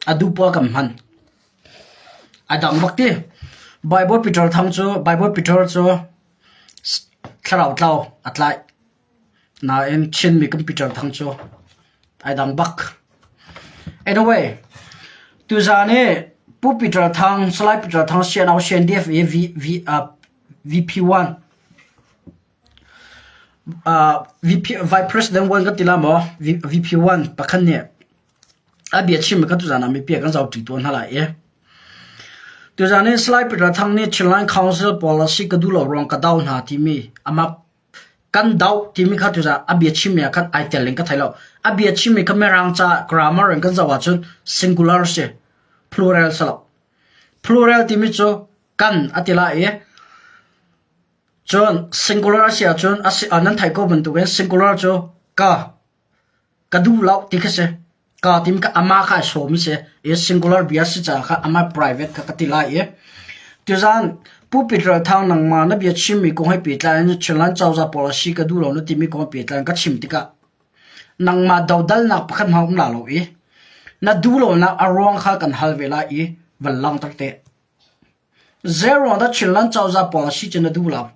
A duh poah kan hman. A dang bak ti. Bible Peter Thang cu Bible Peter cu thlarau tlau a tlaih. Nain Chinmi kan Peter Thang cu ai dang bak. Anyway, tuzaan i Pu Peter Thang, Salai Peter Thang CNO CNDF i V, V, uh, VP1 VP, Vice President 1 kan ti la maw? VP1 pakhat nih a bia chim kha tuzaan ah mipi kan zohṭi tawn hna lai i tuzaan hi Salai Peter Thang nih Chinland Council policy ka duh lo ruang ka do hna timi amah kan doh timi kha tuzaan a bia chimmi ah khan ai tel in ka thei lo. A bia chimmi kha Mirang ca grammar in kan zoh ahcun singular si, plural si lo. Plural timi cu kan a ti lai i cun singular a si ahcun nan theih ko bantukin singular cu ka Ka duh lo ti kha si. Ka tim kha amah kha ai sawm i si. I singular bia si caah kha amah private kha ka ti lai i tuzaan Pu Peter Thang nangmah na bia chimmi kong he pehtlai in Chinland cozah policy ka duh lo na timi kong he pehtlai in ka chim tikah nangmah dodalnak pakhat hmang um la lo i na duh lonak a ruang kha kan hal ve lai i van langhter te. Zeiruang dah Chinland cozah policy cu na duh lo?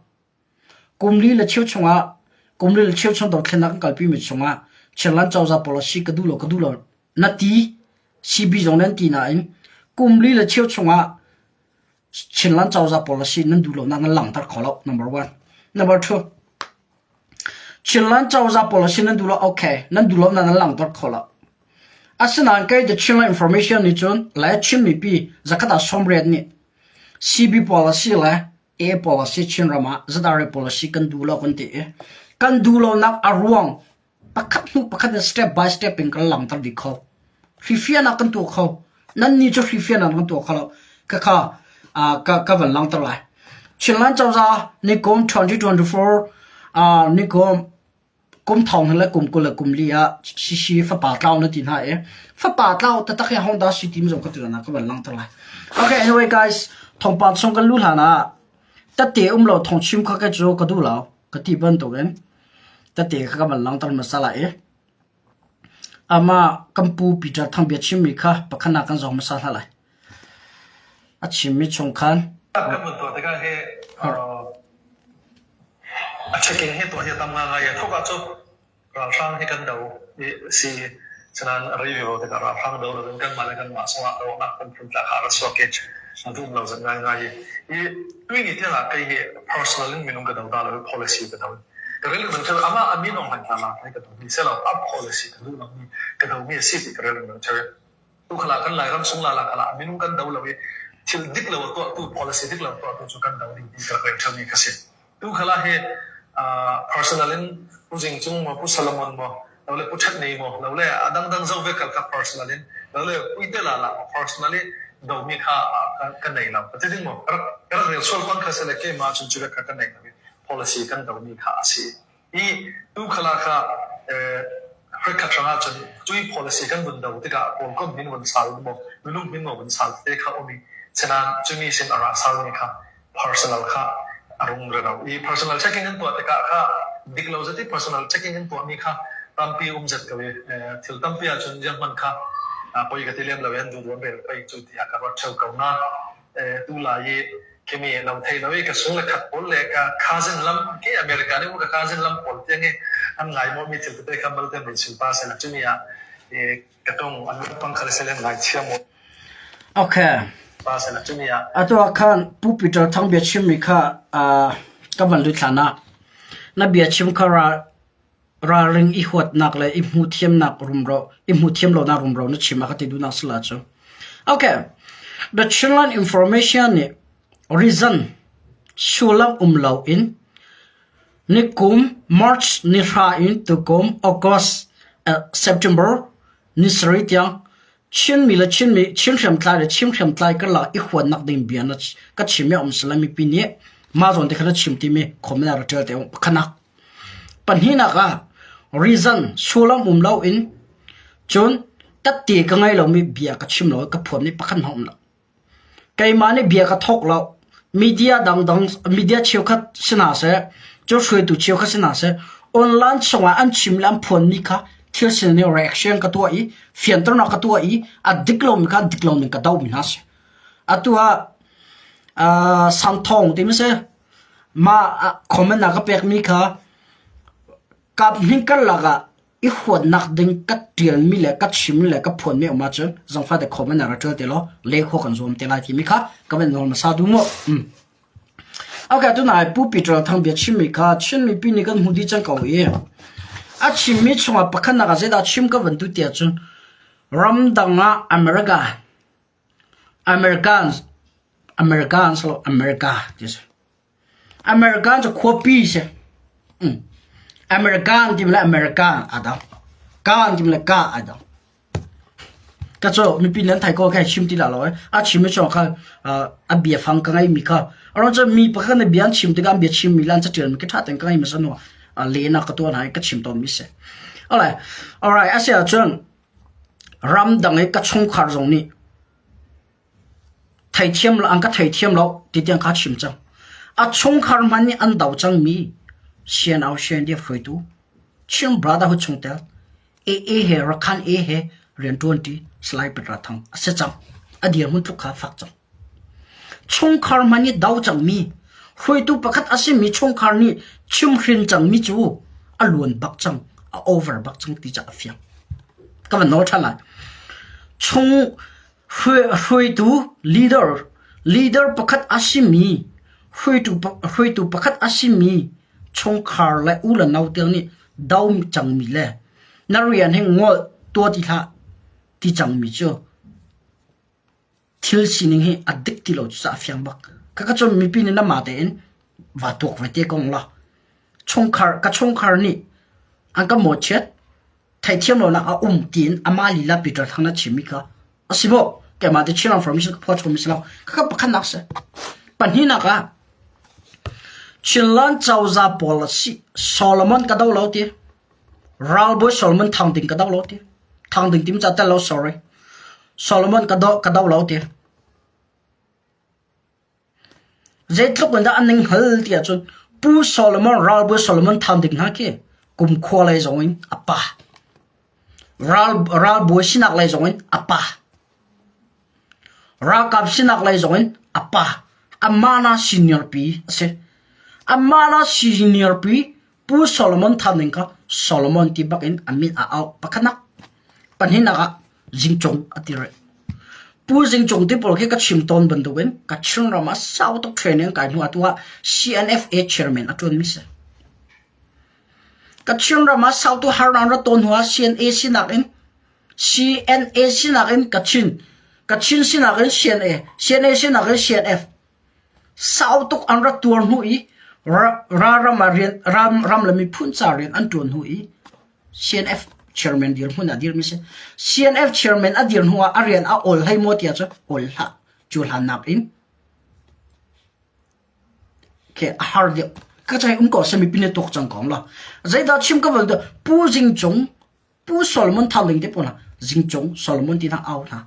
Kum li le cheu chungah kum li le cheu chung dothlennak kan kalpimi chungah Chinland cozah policy ka duh lo ka duh lo na ti CB zong nan ti nain kum li le cheu chungah Chinland cozah policy nan duh lonak nan langhter kho lo number one. Number two, Chinland cozah policy nan duh lo okay nan duh lonak nan langhter kho lo. Asinain kei the Chinland information nih cun le Chin mipi zakhat ah 80 nih CB policy le A policy Chinram ah ZRA policy kan duh lo kan ti i kan duh lonak a ruang pakhat hnu pakhat in step by step in kan langhter dih kho. Hrifian ah kan tuah kho. Nan nih cu hrifian ah kan tuah kho lo. Khakha ka ka van langhter lai. Chinland cozah nikum 2024 nikum kum thong le kum 20 le kum li ah sisi fapa tlau na ti hna i fapa tlau taktak hi Honda si tim zong ka ti na ka van langhter lai. Okay, anyway guys, thawngpang chung kan lu hlan ah tate um lo thong chim kha ka cu ka duh lo ka ti bantukin tate kha ka van langhter hmasa lai i ama kan pu Peter Thang bia chimmi kha pakhat nak kan zong hmasa hna lai. A chimmi chung khan Kan vun tuah tikah hi A checking hi tuah hi a tam ngaingai i a thawk ahcun ralhrang hi kan do i si. Sinain a rei vivo tikah ralhrang do loin kanmah le kanmah zongah dohnak kan phun tla kha a ra chuak i a dum lo zat ngaingai i i tui ni tiang ah kei hi personal in minung ka do ta lo i policy ka do. Ka rel lengmang theu amah a min aung hlaing hna lak hi ka do mi si lo a policy ka duh lomi ka do mi a si ti ka rel lengmang theu. Tukhala kan Lairam sung lala khala minung kan do lo i thil dik lo a tuahtu policy dik lo a tuahtu cu kan do ding ti ka rak rel ṭheumi ka si. Tukhala hi personal in Pu Zing Cung maw Pu Solomon maw lo le Pu That Nei maw lo le a dangdang zo ve kal kha personal in lo le Puite Lala maw personally domi kha ka nei lo. Ka ti ding maw ka rak rel sual pang kha se le keimah cun cu kha ka nei lo i policy kan domi kha a si. I tukhala kha hrikhat hrang ahcun cui policy kan vun do tikah Kawlkom min vun sal maw minung min maw vun sal te kha um i senan cumi sin a ra salmi kha personal kha a rung re lo i personal checking an tuah tikah kha dik lo zati personal checking an tuahmi kha tampi um zet ko i thil tampi ahcun ziang hmanh kha poi ka ti lem lo i an duh duan rel pei cu tiah ka ruat theo ko na tu lai i Khimi lo thei lo i ka sung le khat pawl le ka cousin lam ke America nih ka cousin lam pawl tiang i an ngai maw mi thil tete kha mal ten run sil pa sela cumi ah ka tung an pang khal selen ngai thiam mo Okay. pa sela cumi ah Atu ah khan Pu Peter Thang bia chimmi kha ka van lut hlan ah na bia chim kha ra ralring i huatnak le i hmuhthiamnak rumro i hmuhthiam lonak rumro na chim a ka ti duhnak sila cu. Okay. The Chinland Information nih reason sullam um lo in nikum March ni hra in tukum August September ni sarih tiang Chinmi le Chinmi Chin hriamtlai le Chin hriamtlai karlak i huatnak ding bia na ka chim i a um sila mipi nih mah zawn te kha na chim timi comment ah rak ṭial te u. Pakhatnak. Pahnihnak ah reason sullam um loin cun tat-ti ka ngei lomi bia ka chim lo i ka phuan mi pakhat hmanh a um lo. Keimah nih bia ka thawk lo. Media dangdang media cheukhat si hna seh, cu hruaitu cheukhat si hna seh, online chungah an chim le an phuanmi kha Thil sining reaction ka tuah i fianternak ka tuah i a dik lomi kha dik loning ka dohmi hna si. Atu ah sangthawng timi si mah comment na ka pekmi kha kap hning karlak ah i huatnak ding ka ṭialmi le ka chimmi le ka phuanmi a um ahcun zangfah te comment na rak ṭial te law le khua kan zuam te lai timi kha ka van nawl hmasa duh mu. Okay, tunai Pu Peter Thang bia chimmi kha Chin mipi nih kan hmu dih cang ko i a chimmi chungah pakhatnak ah zeidah chim ka van duh tiah cun ramdang ah America Americans Americans lo America ti si. American cu khuapi si. American timi le American aa dang. Kan timi le ka aa dang. Ka cu mipi nan thai ko kha chim ti la lo eh. A chim mi chung kha a bia fang ka ngai mi kha. Aron cu mi pakhat na bia an chim tikah an bia chim mi lan catial mi ka tha ten ka ngai mi sa no le na ka tuan hai ka chim tawn mi si. Alright. Alright, asia cun ramdang i ka chungkhar zong nih theithiam an ka theithiam lo ti tiang kha chim cang. A chungkhar hmanh nih an do cangmi CNO CNDF hruaitu Chin Brotherhood chungtel AA he Rakhan A he rianṭuanṭi Salai Petra Thang a si cang. A dirhmun tluk kha fak cang. Chungkhar hmanh nih do cangmi hruaitu pakhat a simi chungkhar nih chimhrin cangmi cu a luan bak cang, a over bak cang ti ca a fiang. Ka van nawl ṭhan lai. Chung hruaitu leader leader pakhat a simi hruaitu hruaitu pakhat a simi chungkhar le u le nau tiang nih do cangmi le na rian hi ngol tuah ti hlah ti cangmi cu thil sining hi a dik ti lo cu a fiang bak. Khakha cun mipi nih nanmah tein vaa tuak ve te ko la. Chungkhar ka chungkhar nih an ka mawhchiat theihthiam lonak a um tiin amah lila Peter Thang na chimmi kha a si maw? Keimah te Chin Reformation ka phuah chom si lo. Khakha pakhatnak si. Pahnihnak ah Chinland cozah policy Solomon ka do lo ti. Ralbawi Solomon Thang Ding ka do lo ti. Thang Ding tim ca tel lo sorry. Solomon ka do ka do lo ti. Zeitluk in dah an ning hngal ti ahcun Pu Solomon Ralbawi Solomon Thang Ding hna khi kum khua lei zong in a pa. Ral ralbawi sinak lei zong in a pa. Ralkap sinak lei zong in a pa. Amana senior pi a si. Amana senior pi Pu Solomon Thang Ding kha Solomon ti bak in a min a auh. Pakhatnak, pahnihnak ah Zingcung a ti rih. Pu Zingcung ti pawl khi ka chim tawn bantukin Kachin ram ah sau tuk training kai hnu atu ah CNFA chairman a ṭuanmi si. Kachin ram ah sau tu harnak ra tawn hnu ah CNA sinak in CNA sinak in Kachin, Kachin sinak in CNA, CNA sinak in CNF Sau tuk an rak tuar hnu i ram ah rian ram le miphun ca rian an ṭuan hnu i CNF chairman dirhmun ah dirmi si. CNF chairman a dir hnu ah a rian a awl hlei maw tiah cun awl hlah. Cu hlan nakin ke a har deuh. Ka cai um ko seh mipi nih tuak cang ko la. Zeidah chim ka van Pu Zing Cung Pu Solomon Thang Ling te pawl hna Zing Cung Solomon ti hna au hna.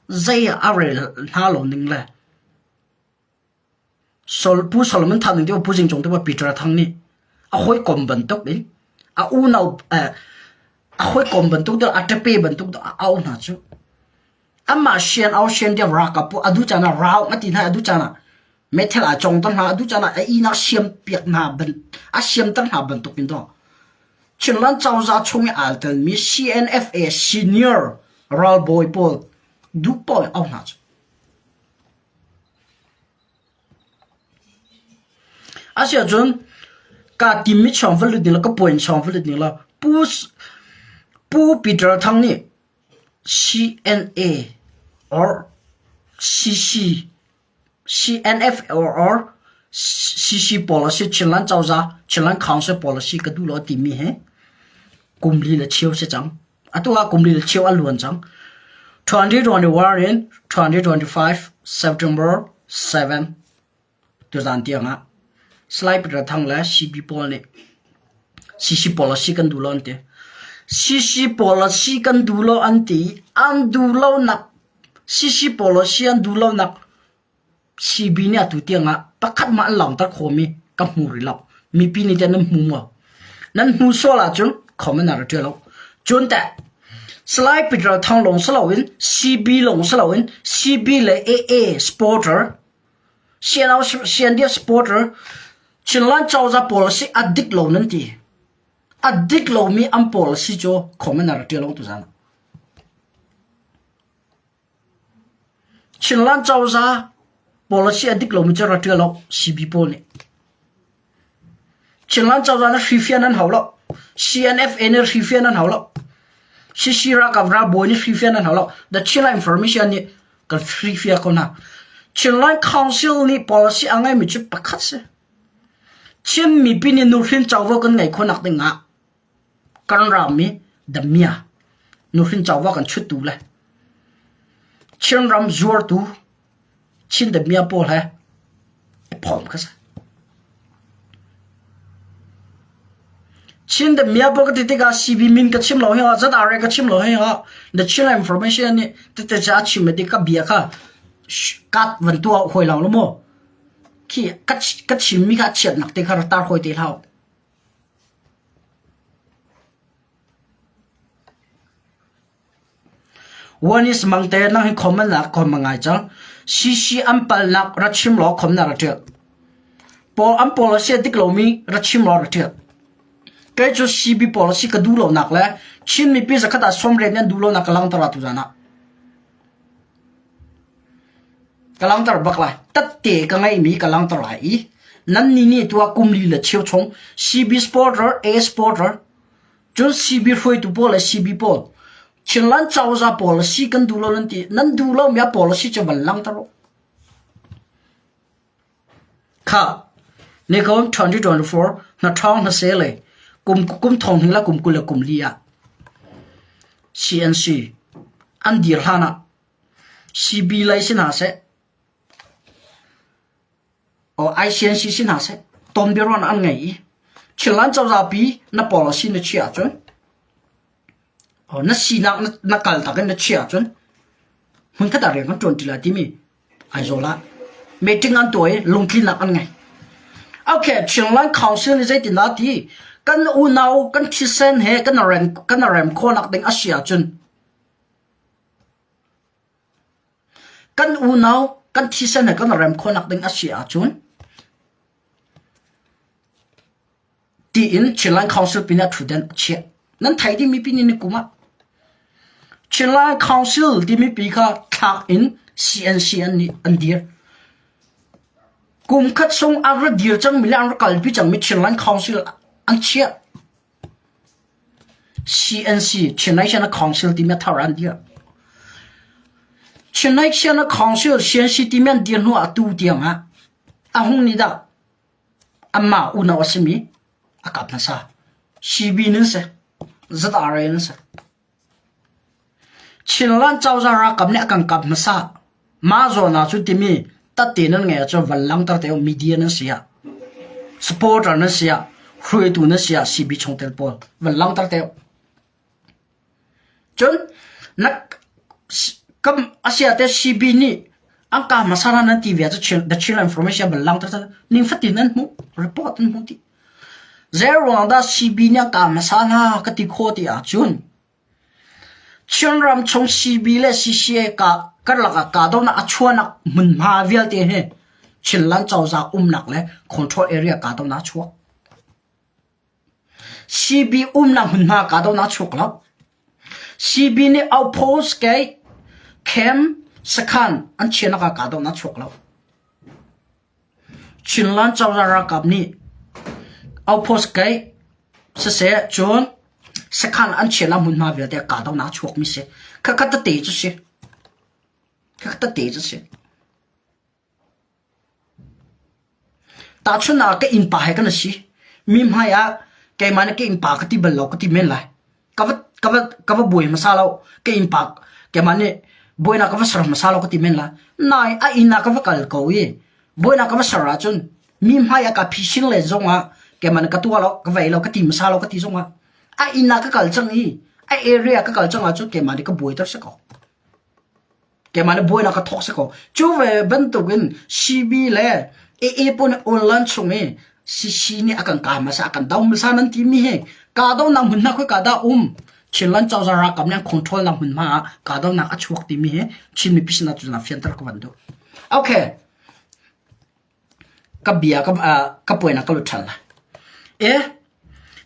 Zei ah a rel hna lo ning le Pu Solomon Thang Ning Pu Zing Cung te Peter Thang nih a hawikom bantuk in a unau a hawikom bantuk a ṭape bantuk a auh hna cu amah sian au sian dia ralkap pu adu caan ah rau a ti hna adu caan ah meithal a cong ter hna adu caan ah a ihnak siam piak hna ban a siamter hna bantuk in daw Chinland cozah chung i aa telmi CNFA senior ralbawi pawl duh paoh in au hna cu Asiahcun kaa timmi chawng va lut ning law ka puan chawng va lut ning law Pu, Pu Peter Thang nih CNA or CC, CNF or, or CC policy Chinland cozah Chinland Council policy ka duh lo timi hi kum li le cheu si cang. Atu ah kum li le cheu a luan cang. 2021 in 2025 September 7 tuzan tiang ah Salai Peter Thang le CB pawl nih CC policy kan duh lo an ti. CC policy kan duh lo an ti. An duh lo nak CC policy an duh lo nak CB nih atu tiang ah pakhat mah an langhter khawhmi ka hmu rih lo. Mipi nih teh nan hmu maw? Nan hmu sual ahcun comment ah ra ṭial u. Cun teh Salai Peter Thang lawng si loin CB lawng si loin CB le AA supporter CNO CNDF supporter Chinland cozah policy a dik lo nan ti. A dik lomi an policy cu comment ah rak ṭial u tuzaan ah. Chinland cozah policy a dik lomi cu rak ṭial u CB pawl nih. Chinland cozah nih hrifian an hau lo. CNFA nih hrifian an hau lo. CC ralkap ralbawi nih hrifian an hau lo. The Chinland Information nih kan hrifia ko hna. Chinland Council nih policy a ngeimi cu pakhat si. Chin mipi nih nuhrin covo kan ngeih khawhnak ding ah kan rammi damiah nuhrin covo kan chuttu le Chinram zuartu Chin damiah pawl he i phawm kha si. Chin damiah pawl ka ti tikah CB min ka chim lo hi ZRA ka chim lo hi the Chin information nih tete ca a chim ti ka bia kha kat van tuah hoi lo mu. Khi ka chimmi kha chiatnak te kha tar hoi te hlah. One is mangte nang hi khom an khom ngai cang. CC an palnak ra chim law khom na ra ṭial. Paul an policy a dik lomi ra chim law ra ṭial. Kei cu CB policy ka duh lonak le Chin mipi zakhat ah sawmriat nih an duh lonak ka langhter ah tuzan ah. Ka langhter bak lai. Tatte ka ngeihmi ka langhter lai i nan nih nih tuah kum li le cheu chung CB supporter, A supporter, cun CB hruaitu pawl le CB pawl Chinland cozah policy kan duh lo nan ti nan duh lo mi a policy cu van langhter u. Kha nikum 2024 hna ṭhawng hna se le kum kum thong hnih le kum 20 le kum li ah CNC an dir hlan ah CB lei si hna seh, ICNC si hna seh, tonbiaruahnak an ngei i Chinland cozah pi na policy na chiah ahcun na sinak na kal tak in na chiah ahcun hmunkhat ah rian kan ṭuan ṭi lai timi Aizawl ah meeting an tuah i lungtlinnak an ngei. Okay, Chinland Council nih zeitindah a ti? Kan unau kan thisen he kan rem kan rem khawhnak ding a si ahcun Kan unau kan thisen he kan rem khawhnak ding a si ahcun tiin Chinland Council pin ah ṭhutdan a chiah. Nan thei dingmi pin in ni kum ah Chinland Council timi pi kha thlak in CNC an nih an dir. Kum khat chung an ra dir cangmi le an ra kalpi cangmi Chinland Council an chiah. CNC, Chin National Council timi a thar an dirh. Chin National Council CNC timi an dir hnu ah atu tiang ah a hung nih dah anmah unau a simi a kap hmasa. CB nan si, ZRA nan si. Chinland cozah ralkap nih a kan kap hmasa. Mah zawn ah cun timi tatte nan ngeih ahcun van langhter te u media nan si ah supporter nan si ah hruaitu nan si ah CB chungtel pawl van langhter te u. Cun na kam asia te CB nih an ka hmasa na nan ti ve cu the Chinland information van langhter ning fatin an hmuh report an hmuh ti. Zeiruang dah CB nih a ka hmasa hna ka ti khawh ti ahcun Chinram chung CB le CCA ka karlak ah kahdohnak a chuahnak hmunhma vialte hi Chinland cozah umnak le control area kahdohnak a chuak. CB umnak hmunhma kahdohnak a chuak lo. CB nih outpost gate, camp, sakhan an chiahnak ah kahdohnak a chuak lo. Chinland cozah ralkap nih outpost keih siseh cun sakhan an chiahnak hmunhma vialte kahdohnak a chuakmi si. Khakha tete cu si. Khakha tete cu si. Tahchunhnak ah ka innpa he kan si. Mi hmai ah keimah nih ka innpa ka ti bal lo ka ti men lai. Ka va ka va ka va buai hmasa lo. Ka innpa keimah nih buainak ka va ser hmasa lo ka ti men lai. Nain a inn ah ka va kal ko i buainak ka va ser ahcun mi hmai ah ka phisin len zong ah keimah nih ka tuah lo, ka vei lo, ka ti hmasa lo ka ti zong ah a inn ah ka kal cang i a area ka kal cang ahcun keimah nih ka buaiter si ko. Keimah nih buainak ka thawk si ko. Cu ve bantukin CB le AA pawl nih online chung i CC nih a kan kai hmasa, a kan do hmasa nan timi hi kahdohnak hmun hna khoi ka dah um. Chinland cozah ralkap nih an control nak hmunhma ah kahdohnak a chuak timi hi Chin mipi sinah cun fianter ka van duh. Okay. Ka bia ka ka puainak ka lut ṭhan lai. E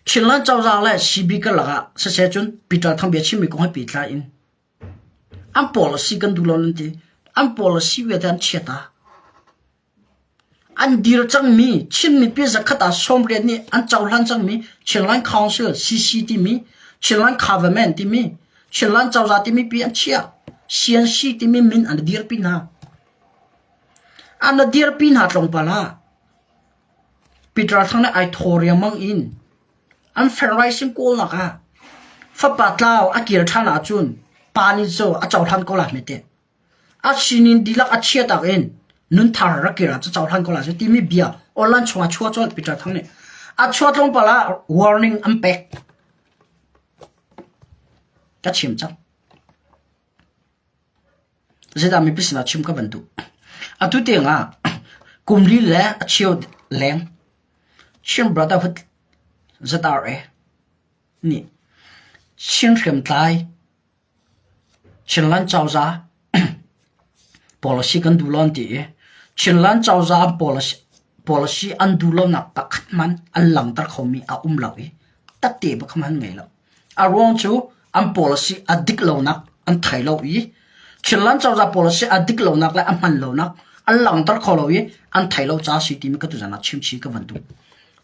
Chinland cozah le CB karlak ah siseh cun Peter Thang bia chimmi kong he pehtlai in an policy kan duh lo nan ti. An policy vialte an chiat ah An dir cangmi Chin mipi zakhat ah 80 nih an cohlan cangmi Chinland Council CC timi, Chinland Government timi, Chinland cozah timi pi an chiah. CNC timi min an dirpi hna. An dirpi hna tlawmpal ah Peter Thang nih ai thaw riangmang in an fundraising kawlnak ah fapa tlau a kir ṭhan ahcun pa nih cu a cohlan ko lai hme teh. A sinin dihlak a chiatak in nunthar rak kir ah cu cohlan ko lai cu timi bia online chungah chuah colh Peter Thang nih. A chuah tlawmpal ah warning an pek. Ka chim cang. Zeidah mipi sinah chim ka van duh. Atu tiang ah kum li le a cheu leng Chin Brotherhood ZRA nih Chin hriamtlai Chinland cozah policy kan duh lo an ti i Chinland cozah an policy an duh lonak pakhat hmanh an langhter khomi a um lo i tette bak hmanh an ngei lo. A ruang cu an policy a dik lonak an thei lo i Chinland cozah policy a dik lonak le a hman lonak an langhter kho lo i an thei lo ca si timi ka tuzan ah chimchih ka van duh.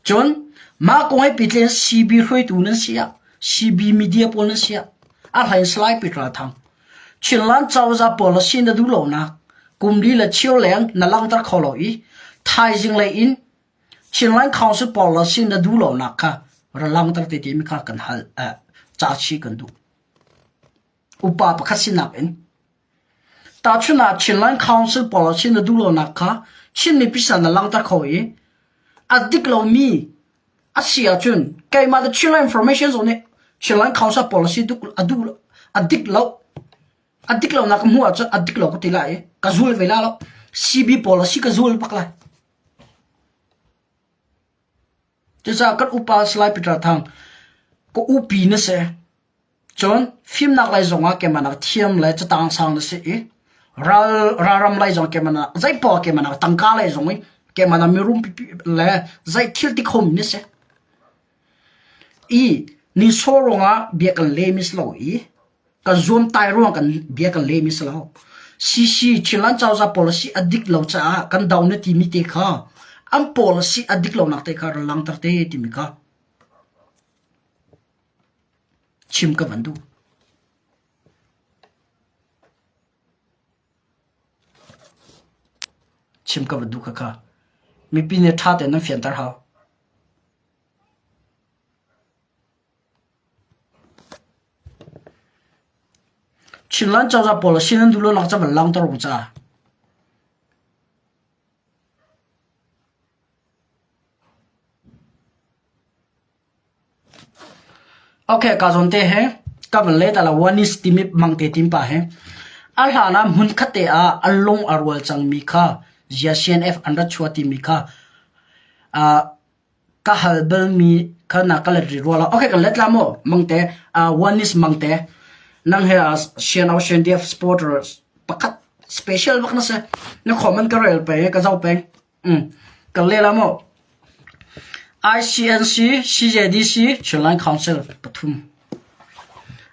Cun mah kong he pehtlai in CB hruaitu nan si ah CB media pawl nan si ah a hlei Salai Peter Thang Chinland cozah policy na duh lonak kum li le cheu leng na langhter kho lo i thaizing lei in Chinland Council policy na duh lonak kha ra langhter te timi kha kan hal ca chi kan duh. Upa pakhat sinak in Tahchunh ah Chinland Council policy na duh lonak kha Chin mipi sin na langhter kho i a dik lomi a si ahcun keimah the Chinland Information zong nih Chinland Council policy a duh a dik lo a dik lonak ka hmuh ahcun a dik lo ka ti lai i ka zul ve la lo. CB policy ka zul bak lai. Cucaah kan upa Salai Peter Thang ka upi na si. Cun fimnak lei zongah keimah nak thiam le catang sang na si i ral ralram lei zong keimah nak zeipoah keimah nak tangka lei zong i keimah nak mirum pipi le zei thil ti khomi na si. I nisawh ruangah bia kan leh mi si lo i kan zuam tai ruang kan bia kan leh mi si lo. CC Chinland cozah policy a dik lo caah kan do na timi te kha an policy a dik lonak te kha rak langhter te timi kha Chim ka van duh. Chim ka van duh khakha. Mipi nih ṭha tein nan fianter hau. Chinland cozah pawl sin an duh lo nak ca van langhter u ca. Ok, ka zawn te he ka van let ala one is timi mangte tim pa he a hlan ah hmun khat te ah an lung a rual cangmi kha zia CNF an rat chua timi kha uh, ka hal balmi kha na ka let ri rua lo. Ok, kan let la mu mangte uh, one is mangte nang he uh, CNO CNDF supporters pakhat special bak na se na comment ka rel pe ka zau peng Kan leh la maw? ICNC, CJDC, Chinland Council pathum.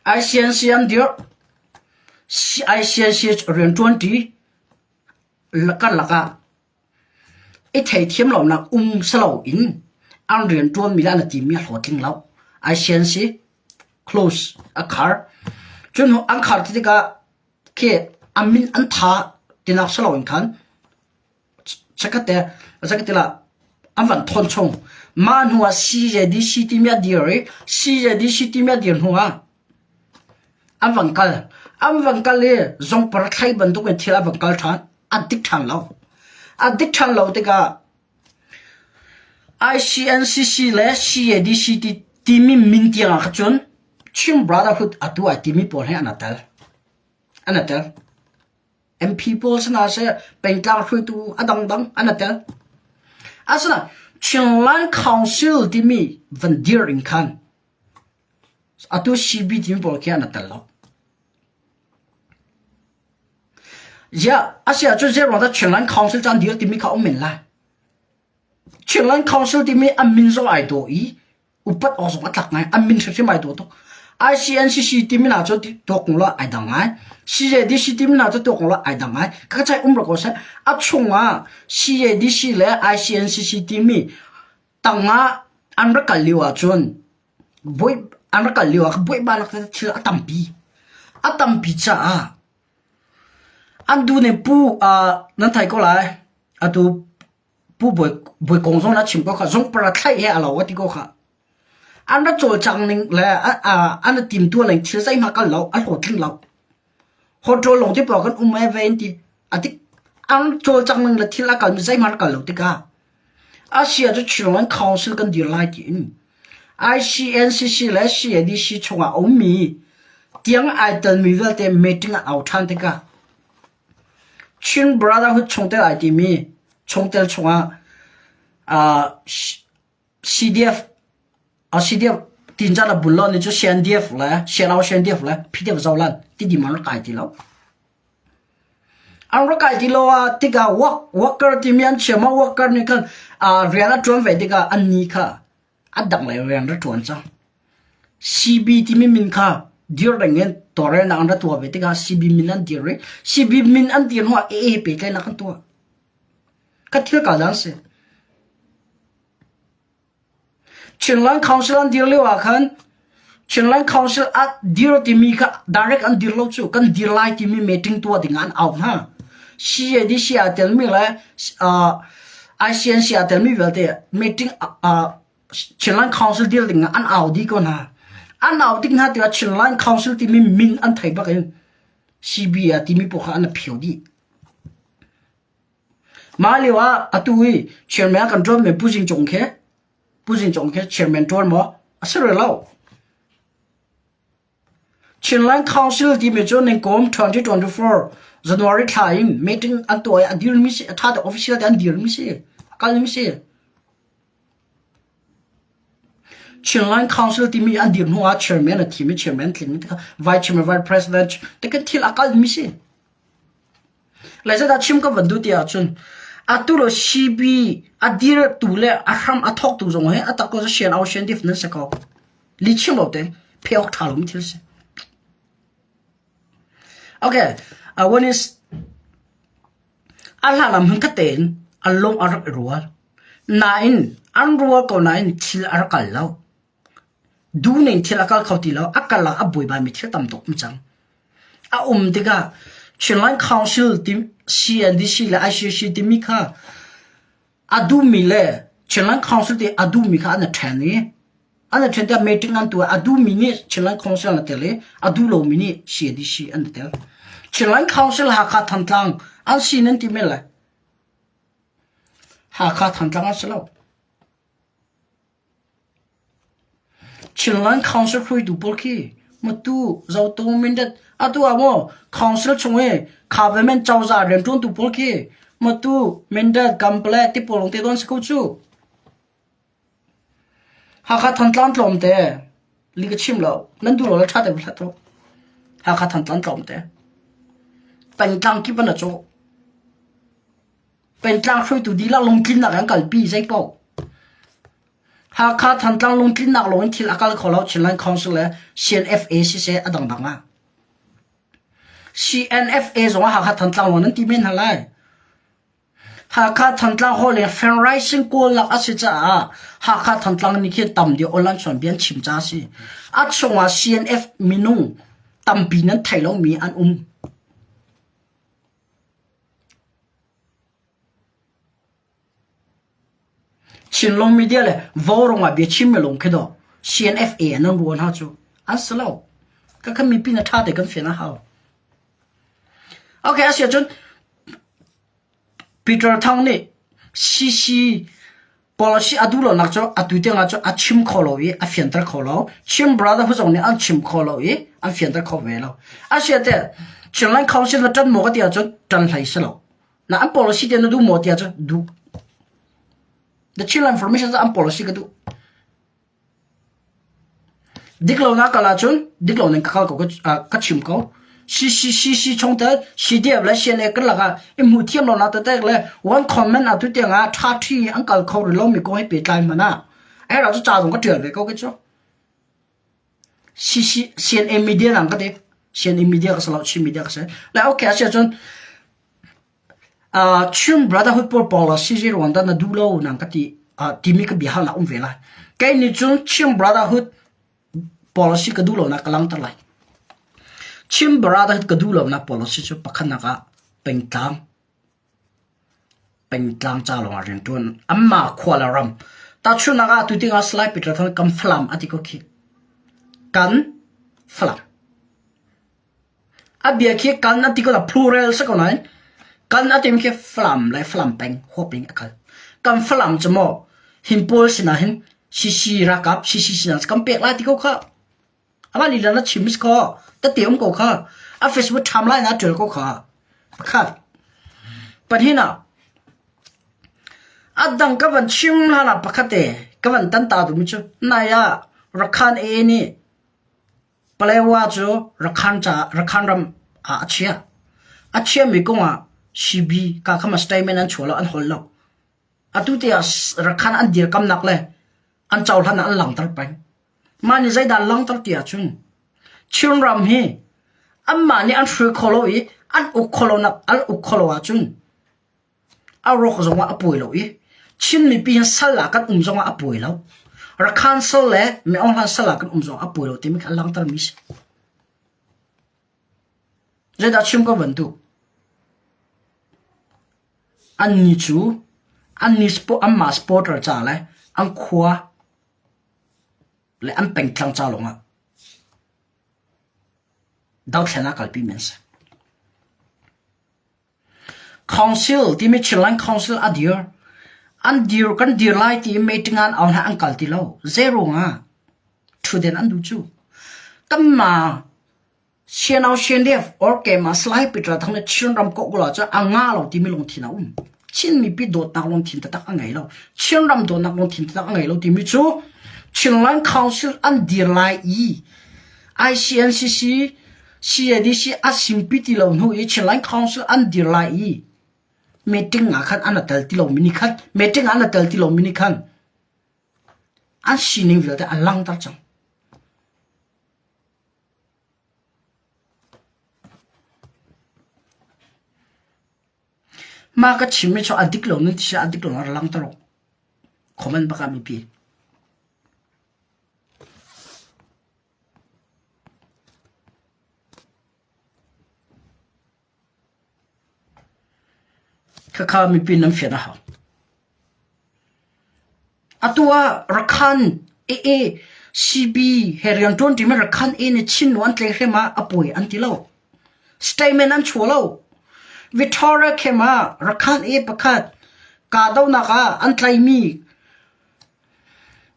ICNC an dirh. ICNC rianṭuanṭi karlak ah i theithiam lonak um si loin an rianṭuanmi le an i timmi a hlawhtling lo. ICNC close a khar. Cun an khar ti tikah khi an min an tha tinak si loin khan Chikkhatte zeitikah an van thawn chung. Mah hnu ah CJDC timi a dir i CJDC timi a dir hnu ah an van kal. An van kal i zongpar thlai bantuk in thil a van kal ṭhan. A dik ṭhan lo. A dik ṭhan lo tikah ICNCC le CADC timi min tiang ah kha cun Chin Brotherhood atu ai timi pawl he an i tel. An i tel. MP pawl sinah seh pengtlang hruaitu a dangdang an i tel. Asinain Chinland Council timi van dir in khan. Atu CB timi pawl khi an tel lo. Ziah asiah cu zei ruang dah Chinland Council cu an dir timi kha um men lai. Chinland Council timi an min zong ai dawh i upat awk zong a tlak ngai. An min hrimhrim ai dawh tuk. ICNCC timi hna cu tuak kung lo ai dang ngai. CADC timi hna cu tuak kung lo ai dang ngai. Ka chai um rak ko seh. A chungah CADC le ICNCC timi tangah an rak kal lio ahcun buai an rak kal lio ah buaibanak thil a tampi. A tampi caah an du ning pu nan thei ko lai. Atu Pu Bawi, Bawi Kong zong na chim ko kha zung para thlaih he a lo a ti ko kha. An ra cawlcang ning le an ra timtuah ning thil zeihmah kal lo, a hlawhtling lo. Hotel lawng te paoh kan um e ve in ti. A tik an cawlcang ning le thil a kal mi zeihmah kal lo tikah Asia cu Chinland Council kan dir lai tiin ICNCC le CADC chungah a ummi tiang ai telmi vialte meeting ah au ṭhan tikah Chin Brotherhood chungtel ai timi chungtel chungah CDF CDF tinzat a bul lo ni cu CNDF le CNO CNDF le PDF Zoland ti dim an rak kai ti lo. An rak kai ti lo ah tikah work worker timi an chia ma worker nih khan rian a ṭuan ve tikah an ni kha a dang lei rian ra ṭuan cang. CB timi min kha dir ding in tawlrelnak an ra tuah ve tikah CB min an dir i CB min an dir hnuah AA pehtlaihnak an tuah. Ka thil ka zan si. Chinland Council an dir lio ah khan Chinland Council a dir timi kha direct an dir lo cu kan dir lai timi meeting tuah ding an au hna. CADC aa telmi le uh, ICNC aa telmi vialte meeting uh, Chinland Council dir ding an au dih ko hna. An au tik hna tikah Chinland Council timi min an thei bak in CB a timi pawl kha an phio dih. Mah lio ah atu i chairman kan ṭuan mi Pu Zing Cung khi Pu Zing Cung khi chairman ṭuan maw? A si rih lo. Chinland Council timi cu ningkum 2024 January thla in meeting an tuah i a dirmi si, a ṭha te official te an dirmi si, a kalmi si. Chinland Council timi an dir hnu ah chairman a thim i chairman tling tikah vice chairman, vice president tikin thil a kalmi si. Lai zeidah chim ka van duh ti ahcun atu lo CB a dirtu le a hram a thawktu zong hi a tak ko sian au sian dif nan si ko. Li chim lo te phe awk ṭha lomi thil si. Okay, one is a hla lam hun tein an lung a rak i rual. Nain an rual ko nain thil a rak kal lo. Duh ning thil a kal kho ti lo. A kal ah a buaibai mi thil tam tuk um cang. A um tikah Chinland Council ti CNDC le ICC timi kha a duhmi le Chinland Council ti a duhmi kha an i ṭhen i an i ṭhen tikah meeting an tuah. A duhmi nih Chinland Council an i tel i a duh lomi nih CNDC an i tel. Chinland Council Hakha Thantlang an si nan ti men lai. Hakha Thantlang an si lo. Chinland Council hruaitu pawl khi Matu, Zotung, Mindat atu ah maw Council chung i government cozah rianṭuantu pawl khi Matu, Mindat, Kanpalet ti pawl lawngte dawn si ko cu. Hakha Thantlang tlawmte li ka chim lo. Nan duh lo le ṭha te va hlat u. Hakha Thantlang tlawmte. Pengtlang kip an a cawh. Pengtlang hruaitu dihlak lungtlinnak an kalpi zei paoh. Hakha Thantlang lungtlinnak lawng in thil a kal kho lo Chinland Council le CNFA siseh a dangdang ah. CNFA zong ah Hakha Thantlang lawng nan ti men hna lai. Hakha Thantlang hall le fundraising kawlnak a si caah Hakha Thantlang nih khin tam deuh online chuan bian chim ca a si. A chungah CNF minung tampi nan thei lomi an um. Chinlung media le Vaurawng ah biachim mi lung khi dawh CNFA an ruah hna cu an si lo. Ka kan mipi na ṭha te kan fian a hau. Okay, a si ahcun Peter Thang nih CC policy a duh lonak cu atu tiang ah cun a chim kho lo i a fianter kho lo. Chin Brotherhood zong nih an chim kho lo i an fianter kho ve lo. A si ah teh Chinland Council na ṭan maw ka ti ahcun ṭan hlei si lo. Na an policy te na duh maw ti ahcun duh. The Chinland Formation an policy ka duh. Dik lo na kal ahcun dik lo ning ka kal ko ka chim ko. CCCC chungtel CDF le CNA kan lakah i hmuh thiam lo nak taktak le one comment atu tiang ah ṭha ṭhi an kal kho rih lomi kong he pehtlai hmanh ah ai ra cu ca zong ka ṭial ve ko ke cu. CC CNA media nang ka ti. CNA media ka si lo Chin media ka si. Le okay a si ahcun Chin Brotherhood pawl policy hi ruang dah na duh lo nang ka ti timi ka bia halnak um ve lai. Kei nih cun Chin Brotherhood policy ka duh lonak ka langhter lai. Chin Brotherhood ka duh lonak policy cu pakhatnak ah pengtlang pengtlang ca lawngah rianṭuan anmah khua le ram. Tahchunhnak ah atu tiangah Salai Peter Thang kan Falam a ti ko khi. Kan Falam. A bia khi kan an ti ko la plural si ko nain kan a timi khi Falam le Falam peng huap in a kal. Kan Falam cu maw hin pawl sinah hin CC ralkap CC sinah kan pek lai ti ko kha. Amah lila na chim si ko. Tete um ko kha. A Facebook ṭham lai na ṭial ko kha. Pakhat. Pahnih ah a dang ka van chim hlan ah pakhat te ka van tan ta duhmi cu nai ah Rakhan AA nih Palewa cu Rakhan caah Rakhan ram ah a chia. A chiami kongah CB ka kham statement an chuah lo, an hol lo. Atu tiah Rakhan an dirkamnak le an cohlan ah an langhter peng. Mah nih zeidah an langhter ti ahcun Chinram hi anmah nih an hruai kho lo i an uk kho lo nak an uk kho lo ahcun A rawk zongah a pawi lo i Chin mipi hi sal ah kan um zongah a pawi lo. Rakhan sal le Meong Hlan sal ah kan um zongah a pawi lo timi kha a langhtermi si. Zeidah chim ka van duh? Anni cu anni anmah supporter ca le an khua le an pengtlang ca lawngah dothlen ah kalpi mi an si. Council timi Chinland Council a dir. An dir kan dir lai ti meeting an au hna an kal ti lo. Zeiruang ah ṭhutden an duh cu. Kanmah CNO CNDF or keimah Salai Peter Thang le Chin ram kawh cu a nga lo timi lungthin a um. Chin mipi dawtnak lungthin taktak a ngei lo. Chin ram dawtnak lungthin taktak a ngei lo timi cu Chinland Council an dir lai i ICNCC CADC a simpi ti lo hnu i Chinland Council an dir lai i meeting ah khan an tel ti lomi nih khan meeting ah an tel ti lomi nih khan an sining vialte an langhter cang. Mah ka chimmi cu a dik lo nan ti a dik lo na langhter awk. Comment bak ah mipi. Khakha mipi nan fian a hau. Atu ah Rakhan AA CB he rianṭuan ṭimi Rakhan A nih Chin nu an tlei hrem ah a puai an ti lo. Statement an chuah lo. Victoria camp ah Rakhan A pakhat kahdohnak ah an tlaimi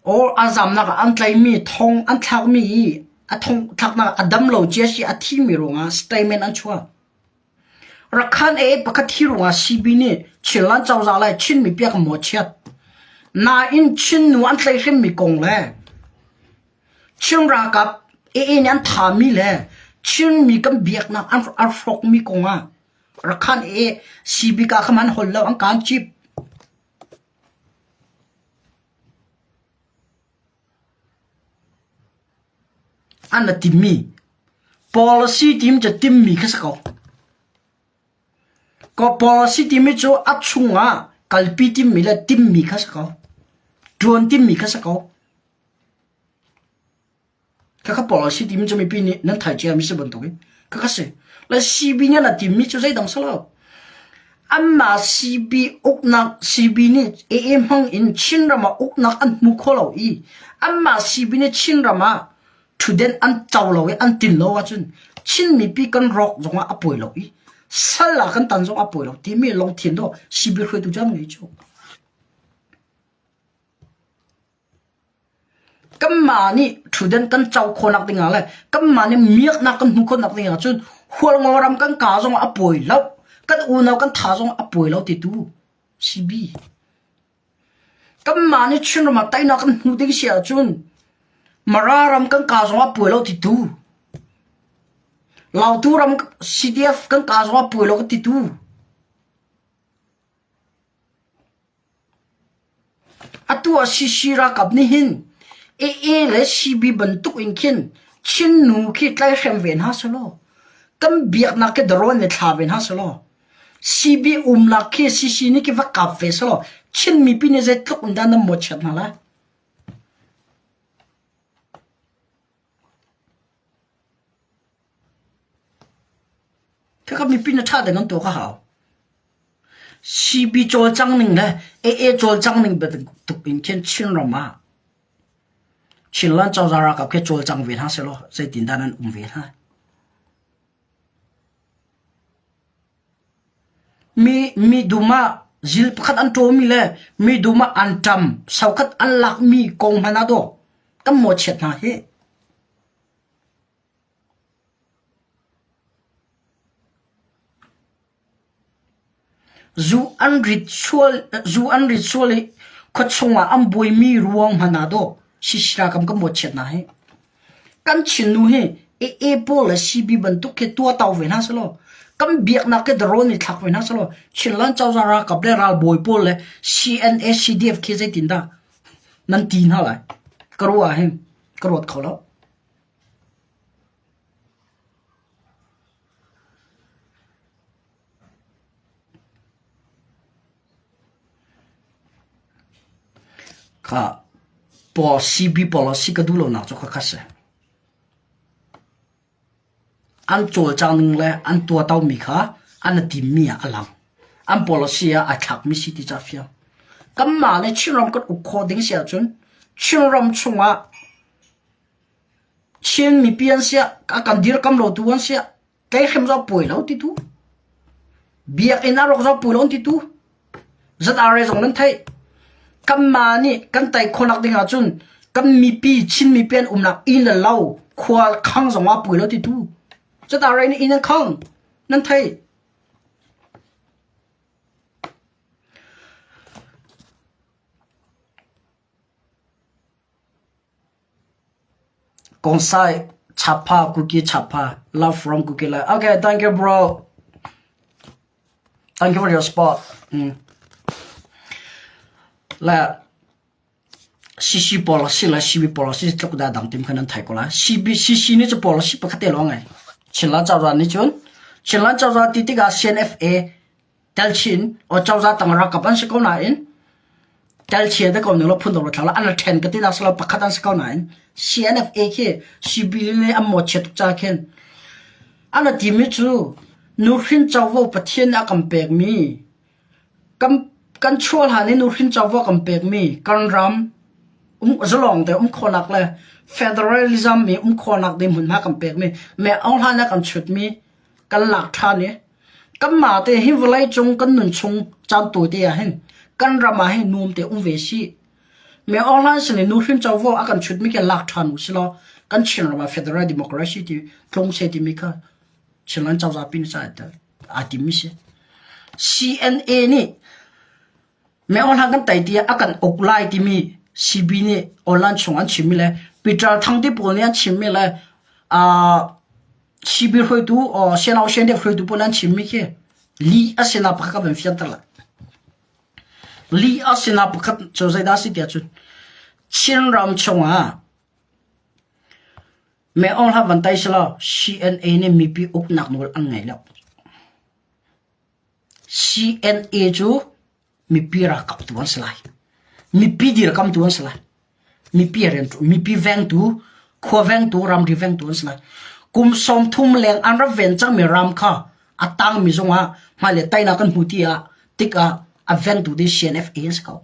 Or a zamnak ah an tlaihmi thong an thlakmi i a thong thlaknak a dam lo cia si a thimi ruangah statement an chuah. Rakhan e pakhat thi ruangah CB nih Chinland cozah le Chin mipi a kan mawhchiat. Nain Chin nu an tlaihhremmi kong le Chin ralkap AA nih an thami le Chin mi kan biaknak an, an hrawkmi kong ah Rakhan AA CB ka kha man hol lo an kaan cip. An na timmi policy tim cu timmi kha si ko. Ko policy timi cu a chungah kalpi timmi le timmi kha si ko. Ṭuan timmi kha si ko. Khakha policy timi cu mipi nih nan thai cia mi si bantukin khakha si. Le CB nih na timmi cu zeidang si lo. Anmah CB uknak CB nih AA hmang in Chinram ah uknak an hmu kho lo i anmah CB nih Chinram ah ṭhutden an co lo i an tin lo ahcun Chin mipi kan rawk zongah a pawi lo i sal ah kan tan zong a pawi lo timi lungthin dawh CB hruaitu cu an ngei cu. Kanmah nih ṭhutden kan co khawhnak dingah le kanmah nih miaknak kan hmuh khawhnak dingah cun Hualngo ram kan kaa zongah a pawi lo. Kan unau kan tha zongah a pawi lo titu CB. Kanmah nih Chinram ah teinak kan hmuh ding si ahcun Mara ram kan ka zong ah puai lo ti tu. Lautu ram CDF kan ka zong ah puai lo ka ti tu. Atu ah CC ralkap nih hin AA le CB bantuk in khin Chin nu khi tlaihrem ve hna selaw kan biaknak khi darawn le thla ve hna selaw CB umnak khi CC nih khi va kap ve selaw Chin mipi nih zeitluk in dah nan mawhchiat hna lai? Khakha mipi na ṭha ding an tuah ka hau. CB cawlcang ning le AA cawlcang ning bantuk in khin Chinram ah Chinland cozah ralkap khi cawlcang ve hna sehlaw zeitindah nan um ve hna? Mi mi dum ah zil pakhat an ṭawmi le mi dum ah an ṭam sokhat an lakmi kong hmanh ah dawh kan mawhchiat hna hi. Zu an rit sual i khuachung ah an buaimi ruang hmanh ah dawh sisira kam kan mawhchiat hna hi. Kan Chinnu hi AA pawl le CB bantuk khi tuahto ve hna sehlaw kan biaknak khi drone i thlak ve hna sehlaw Chinland cozah ralkap le ralbawi pawl le CNA CDF khi zeitindah nan ti hna lai? Ka ruah ah hin ka ruat kho lo. Kha paw CB policy ka duh lonak cu khakha si. An cawlcang ning le an tuahto mi kha an i timmi ah a lang. An policy ah ai thlakmi si ti cu a fiang. Kanmah le Chinram kan uk khawh ding si ahcun Chinram chungah Chin mipi an siah, a kan dirkam lotu an siah, tleihrim zong puai lo ti tu. Biakinn ah rawk zong puai lo an ti tu. ZRA zong nan theih. Kanmah nih kan tei khawhnak ding ahcun kan mipi Chin mipi an umnak inn le lo khua khang zong ah puai lo ti tu. ZRA nih inn an khang. Nan theih. Kawngsai chapha kuki chapha love from kuki lai. Okay, thank you bro. Thank you for your support. Mm. Le CC policy le CB policy tluk da dang tim khan an thai ko la. CB CC ni chu policy pakhat te lo ngai. Chinland cozah nih cun Chinland cozah ti tikah CNFA Telchin o cozah tang ralkap an si ko nain telchia te ko ning lo phun dong thla an then ka ti nak salo pakhat an si ko nain CNFA khi CB le an mo chiat tuk cha khin an ti mi cu nuhrin covo Pathian a kan pek mi kan kan chual han i nuhrin covo kan pek mi kan ram um zalong te um khonak le federalism mi um khonak ding hmunhma kan pek mi me ong hlan kan chut mi kan lak than i Kanmah te hi vawleicung kan nunchung caan tawite ah hin kan ram ah hin nuam te um ve sih. Me online sin i nuhrin covo a kan chutmi khi lak ṭhan u silaw kan Chinram ah federal democracy ti tlung seh timi kha Chinland cozah pi nih aa timmi si. CNA nih me online kan tei tiah a kan uk lai timi CB nih online chung an chimmi le Peter Thang te pawl nih an chimmi le uh, CB hruaitu or Sianau Siandek hruaitu pawl an chimmi khi lih a sinak pakhat ka van fianter lai. Lih a sinak pakhat cu zeidah a si tiah cun Chinram chungah Me Aung Hla van tai selaw CNA nih mipi uknak nawl an ngei lo. CNA cu mipi ralkap tu an si lai. Mipi dirkamtu an si lai. Mipi rian mipi vengtu, khua vengtu, ramri vengtu an si lai. Kum 30 leng an rak ven cangmi ram kha a tangmi zongah hmailei teinak kan hmu ti ah tikah a vengtu ding CNFA an si ko.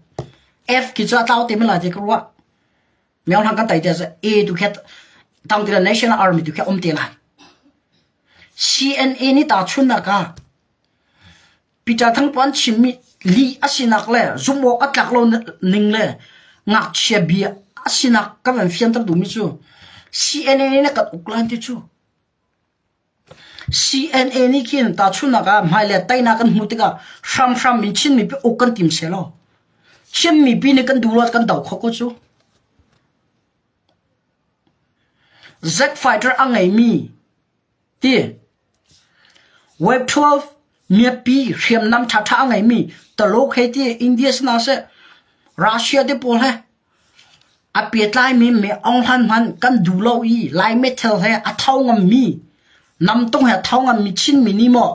F khi cu a tlau te men lai ti ka ruah. Myo hlang kan tai te A tu khet tang ti National Army tu khe um te lai. CNA nih ta chunnak ah Peter Thang Puan chimmi lih a sinak le zumh awk a tlak lo ning le ngakchia bia a sinak kan van fianter duhmi cu CNA nih kan uk lan ti cu CNA nih khin tahchunhnak ah hmailei teinak kan hmuh tikah hramhram in Chin mipi uk kan tim seh law Chin mipi nih kan duh lo kan do kho ko cu. Z fighter a ngeimi ti Web 12 miapi hriamnam ṭhaṭha a ngeimi Taluk he ti India si hna seh Russia te pawl he a pehtlaimi me Aung Hlan hmanh kan duh lo i Lai meithal he a tho ngammi namtung he a tho ngammi Chinmi nih maw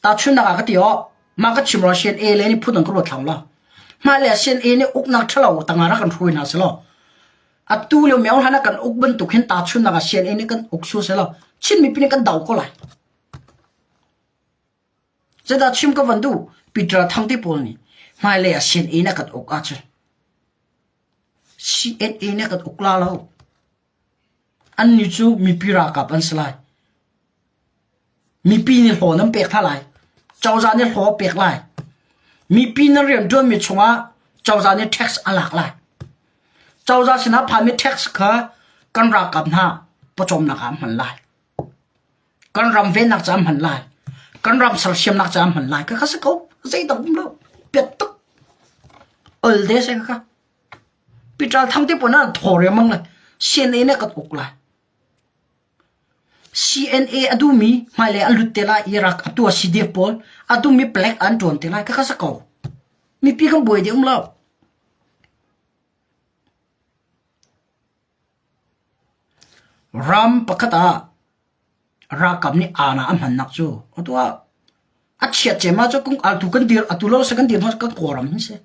Tahchunhnak ah ka ti awh, mah ka chim ruangah CNA le nih phun an ka ruat hlang lo. Hmailei ah CNA nih uknak ṭhalo tangah rak kan hruai hna selaw, atu lio meo hlan ah kan uk bantuk hin tahchunhnak ah CNA nih kan uk sual selaw, Chin mipi nih kan do ko lai. Zeidah chim ka van duh? Peter Thang te pawl nih hmailei ah CNA nih kan uk ahcun CNA nih kan uk la lo. Annih cu mipi ralkap an si lai. Mipi nih hlaw nan pek hna lai. Cozah nih hlaw a pek lai. Mipi nan rianṭuanmi chungah cozah nih tax a lak lai. Cozah sinah phanmi tax kha kan ralkap hna pawcawmnak ah an hman lai. Kan ram vennak caah an hman lai. Kan ram sersiamnak caah an hman lai. Khakha si ko. Zeidang um lo. Piat tuk. Ol te si khakha. Peter Thang te pawl nan thaw riangmang lai. CNA nih kan uk lai. CNA a duhmi hmailei an lut te lai Iraq atu ah CDF pawl a duhmi black an ṭuan te lai khakha si ko. Mipi kan buai dih um lo. Ram pakhat ah ralkap nih aana a hmannak cu atu ah a chiat cem ah cu kung atu kan dir atu lo se kan dir hna kan kawlram hi si.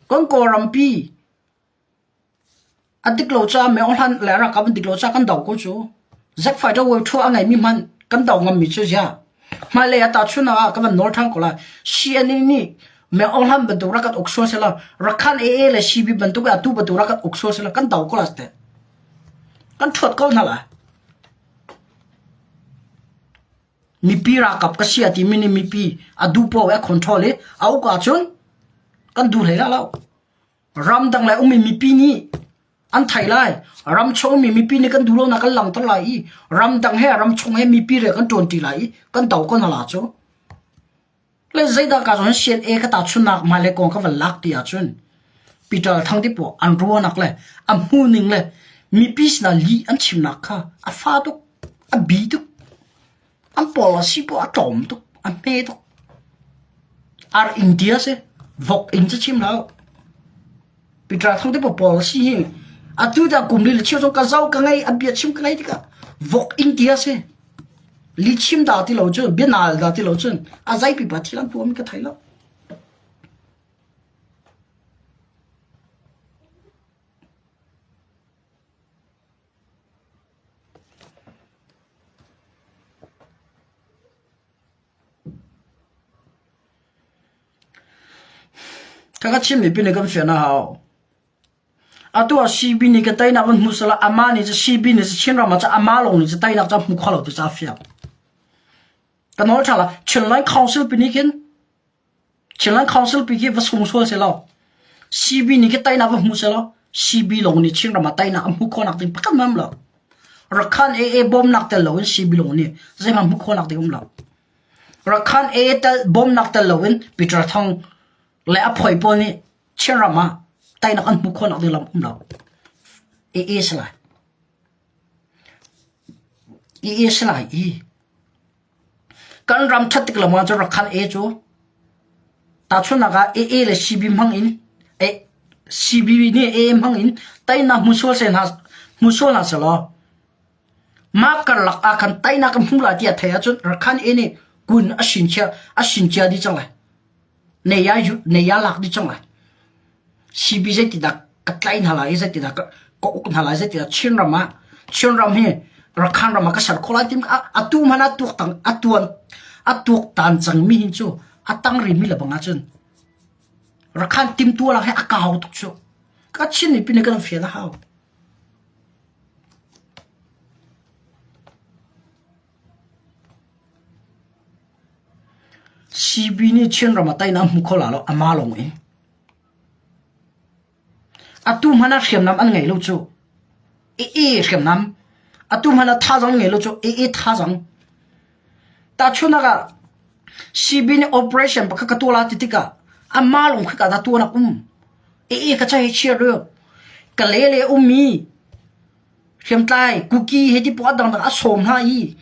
Kan kawlram pi a dik lo caah meo hlan le ralkap an dik lo caah kan do ko cu. Zack fighter wave thu a ngeimi hmanh kan do ngammi cu ziah. Hmailei ah tahchunhnak ah ka van nawl ṭhan ko lai. CNN nih meo hlan bantuk rak kan uk sual selaw Rakhan AA le CB bantuk atu bantuk rak kan uk sual selaw kan do ko lai teh. Kan ṭhuat ko hna lai. Mipi ralkap ka si a timi nih mipi a duh paoh i a control i a uk ahcun kan duh hlei lai lo. Ramdang le ummi mipi nih an theih lai. Ramchung ummi mipi nih kan duh lonak kan langhter lai i ramdang he ramchung he mipi rian kan ṭuanṭi lai i kan do ko hna la cu. Le zeidah ka cun CNA ka tahchunhnak hmailei kong ka van lak ti ahcun Peter Thang te pawl an ruahnak le a hmuhning le mipi sinah lih an chimnak kha a fa tuk, a bi tuk. An policy poh a tlawm tuk, a hme tuk. Ar India si, vok in cu chim hlah. Peter Thang te pawl policy hi atu dah kum li le cheu zong ka zau ka ngei, a bia chim ka ngei tikah vok India si. Lihchim dah ti lo cun, bianal dah ti lo cun a zei pipa thil an tuahmi ka thei lo. Ka ka chimmi pin i kan fian a hau. Atu ah CB nih ka teinak van hmu sehla amah nih cu CB nih cu Chinram ah cun amah lawng nih cu teinak cu a hmu kho lo ti cu a fiang. Ka nawl ṭha la Chinland Council pi nih khin Chinland Council pi khi va sung sual selaw CB nih khi teinak va hmu selaw CB lawng nih Chinram ah teinak a hmu khawhnak ding pakhat hmanh um lo. Rakhan AA bawmnak tel loin CB lawng nih zeihmanh hmuh khawhnak ding um lo. Rakhan AA tel bawmnak tel loin Peter Thang le a phoi pawl nih Chinram ah teinak an hmuh khawhnak ding lam um lo. AA si lai. AA si lai i kan ram ṭhat tik lam ah cun Rakhan A cu tahchunhnak ah AA le CB hmang in CB nih AA hmang in teinak hmu sual se hna hmu sual hna selaw mah karlak ah khan teinak kan hmu lai tiah thei ahcun Rakhan A nih kun a sin chia a sin cia dih cang lai. Nei a lak dih cang lai. CB zeitidah ka tlaih hna lai i zeitidah ka uk hna lai zeitidah Chinram ah Chinram hi Rakhan ram ah ka ser khawh lai tim atu hmanh ah tuak a tuan a tuaktan cangmi hin cu a tang rihmi le bang ahcun Rakhan timtuah lak hi a kau tuk cu. Ka Chin mipi nih kan fian a hau. CB nih Chinram ah teinak a hmu kho la lo, amah lawng in. Atu hmanh ah hriamnam an ngei lo cu. AA hriamnam. Atu hmanh ah thazaang ngei lo cu AA thazaang. Tahchunhnak ah CB nih operation pakhat ka tuah la ti tikah amah lawng khi ka dah tuahnak um. AA ka chai chia reu. Ka le le ummi. Hriamtlai Kuki he ti poah dangdang a sawm hna i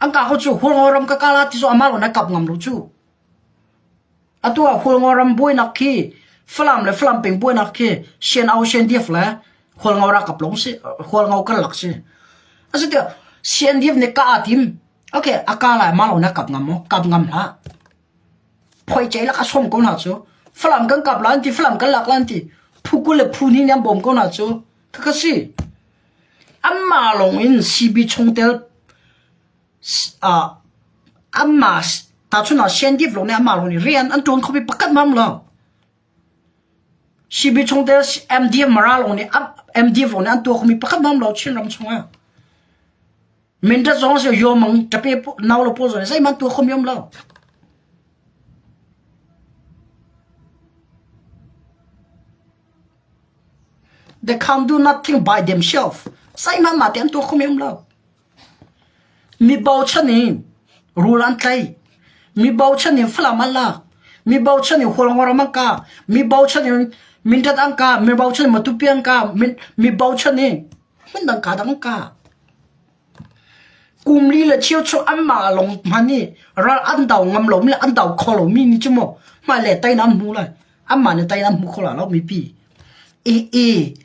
an ka ko cu Hualngo ram ka kala ti cu amah lo na kap ngam lo cu. Atu ah Hualngo ram buainak khi Falam le Falam peng buainak khi CNO CNDF le Hualngo ralkap lawng si Hualngo karlak si. Asi tiah CNDF nih ka aa tim. Okay, a ka lai ma lo na kap ngam maw? Kap ngam hlah. Phoi cei lak a sawm ko hna cu. Falam kan kap la an ti, Falam kan lak la an ti. Phu 20 le phu hnih nih an bawm ko hna cu. Khakha si. Anmah lawng in CB chungtel anmah tahchun ah CNDF lawng nih anmah lawng nih rian an ṭuan kho mi pakhat hmanh um lo. CB chungtel MDF Mara lawng nih MDF lawng nih an tuah kho mi pakhat hmanh um lo Chinram chungah. Mindat zong si Yomang ṭape nau lo pawl zong nih zeihmanh tuah kho mi um lo. They can't do nothing by themselves. Zeihmanh mah te an tuah kho men lo. Mi bochan in rul an tlai. Mi bochan in Falam an lak. Mi bochan in Hualngoram an kah. Mi bochan in Mindat an kah. Mi bochan in Matupi an kah. Mi bochan in hmundang ka dang an kah. Kum li le cheu chung anmah lawng hmanh i ral an do ngam lomi le an do kho lomi nih cu maw hmailei teinak an hmu lai. Anmah nih teinak an hmu kho lai lo mipi. I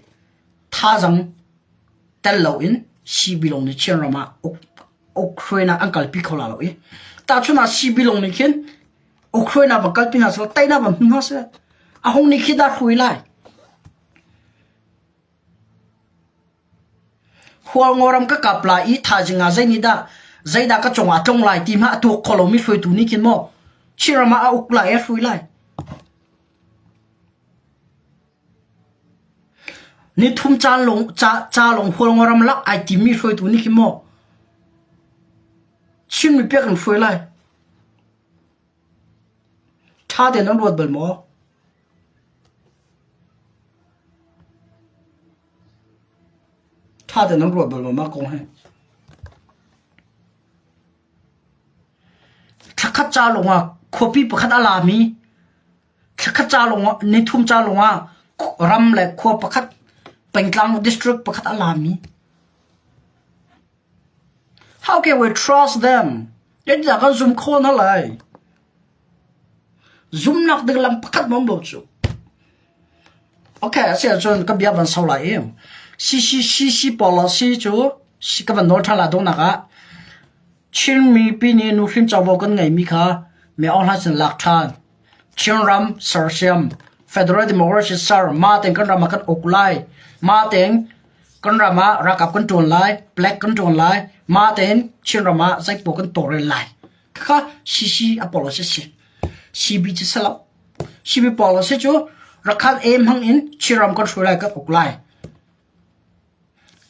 thazaang tel loin CB lawng nih Chinram ah uk hruainak an kalpi kho lai lo i tahchun ah CB lawng nih khin uk hruainak van kalpi hna seh teinak van hmu hna seh a hung nih khi dah hruai lai. Hualngoram ka kap lai i thaizing ah zeinih dah zeidah ka cungah a tlung lai ti hmanh a tuak kho lomi hruaitu nih khin maw Chinram ah a uk lai a hrui lai. Nithum caan lawng ca, ca lawng Hualngoram lak ai timmi hruaitu nih khin maw Chin mipi kan hruai lai. Ṭha tein an ruat bal maw? Ṭha tein nan ruat bal maw mah kong hi? Thlakhat ca lawngah khuapi pakhat a lami, thlakhat ca lawngah nithum ca lawngah ram le khua pakhat pengtlang district pakhat a lami. How can we trust them? Zeitindah kan zum khawh hna lai? Zumnak ding lam pakhat hmang lo cu. Okay, a si ahcun ka bia van sau lai i CCCC policy cu ka van nawl ṭhan lai dongnak ah Chin mipi nih nuhrin covo kan ngeimi kha mi Aung Hlaing sin lak ṭhan. Chinram sersiam Federal Democracy ser mah tein kan ram ah kan uk lai. Mah tein kan ram ah ralkap kan ṭuan lai, black kan ṭuan lai. Mah tein Chinram ah zeipaoh kan tawlrel lai. Khakha CC a policy si. CB cu si lo. CB policy cu rakhan A hmang in Chinram kan hruai lai kan uk lai.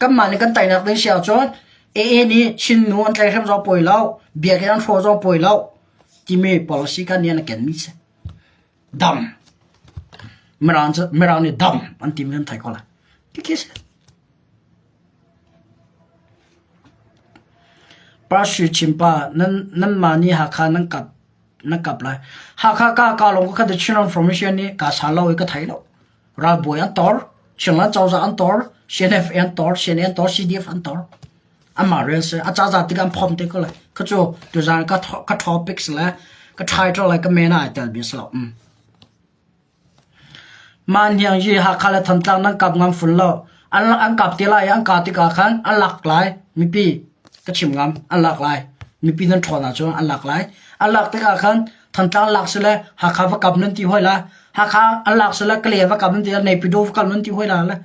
Kanmah nih kan teinak ding si ahcun AA nih Chin nu an tlaihhrem zong pawi lo, biakinn an hrawh zong pawi lo timi policy kha nih an kenmi si. Dam. Mirang cu Mirang nih dam an timi kan thei ko lai. Khi si. Pa Sui Chimpa, nan nanmah nih Hakha nan kap nan kap lai. Hakha ka ka lawng ka khat Chinram Formation nih ka sa lo i ka thei lo. Ralbawi an tor, Chinland cozah an tor, CNF an tor, CNA an tor, CDF an tor. Amah rian si. A caza tik an phom te ko lai. Kha cu tuzan ka ka topics le ka title le ka main ah ai tel mi si lo. Mah hniang hi Hakha le Thantlang nan kap ngam ful lo. An an kap te lai i an kah tikah khan an lak lai. Mipi ka chim ngam an lak lai. Mipi nan ṭhawn ahcun an lak lai. An lak tikah khan Thantlang lak sile Hakha va kap nan ti hoi la. Hakha an lak sile Kalay va kap nan ti la. Naypyidaw va kap nan ti hoi la. Le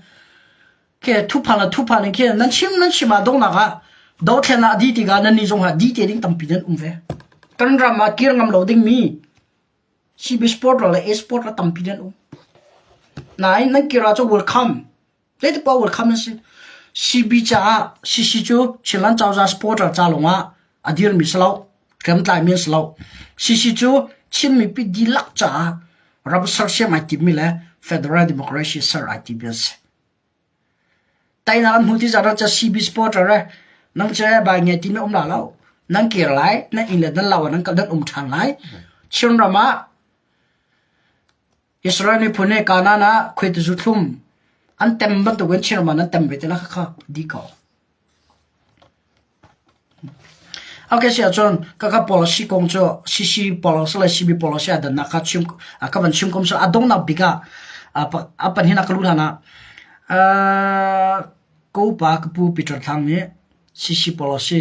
khi thuphan le thuphan in khi nan chim nan chim ah donghnak ah dothlen ah di tikah nan ni zong ah di te ding tampi nan um ve. Kan ram ah kir ngam lo dingmi CB sport le A sport le tampi nan um. Nain nan kir ahcun welcome. Zeiti paoh welcome nan si. CB caah CC cu Chinland Cozah supporter ca lawngah a dirmi si lo. Hriamtlai mi si lo. CC cu Chin mipi dihlak caah ram sersiam ai timmi le federal democracy ser ai timmi an si. Teinak an hmu ti zat ah CB supporter eh nang cu bai nge timi um la lo. Nan kir lai, nan inn le nan lo ah nan kal nan um ṭhan lai. Chinram ah Israel miphun nih Kanaan ah khuaitizu thlum an tem bantukin Chinram ah nan tem ve te la khakha di ko. Okay si ahcun ka ka policy kong cu CC policy le CB policy a dannak kha chim ka van chim kom a donghnak bik ah a pan hin a ka lu hlan ah ko upa ka pu Peter Thang nih CC policy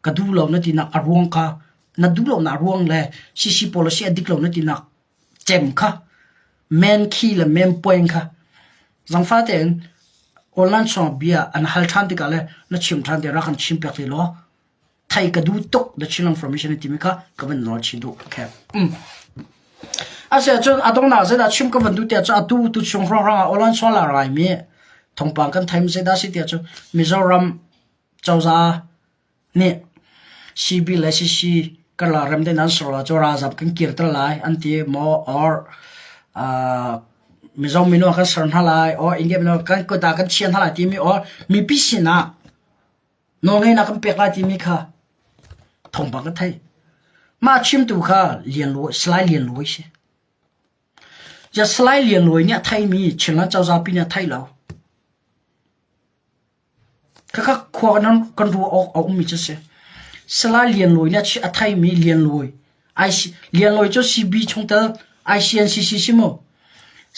ka duh lo na tinak a ruang kha na duh lo na ruang le CC policy a dik lo na tinak cem kha men khi le men point kha zangfa tein online chung bia an hal ṭhan tikah le na chim ṭhan te rak kan chim piak te law thei ka duh tuk the Chin information timi kha ka van nawl chin duh okay Ase cun adongnak zeidah chim ka van duh tiah cu atu tu chung hrawnghrang ah online sual la rai mi thawngpang kan thaim zeidah si tiah cu Mizoram cozah nih CB le CC karlak remdaih nan ser lo cu ralzam kan kirter lai an ti maw or Mizo mino kan ser hna lai or India mino kan kut ah kan chia hna lai timi or mipi sin ah nawlngeihnak kan pek lai timi kha thawngpang kan thei. Mah chimtu kha Lian Luai, Salai Lian Luai si. Ja Salai Lian Luai nih a theimi Chinland cozah pi nih a thei lo. Khakha khua kan ruah awk a ummi cu a si. Salai Lian Luai nih a theimi Lian Luai, Lian Luai cu CB chungtel ICNCC si mu.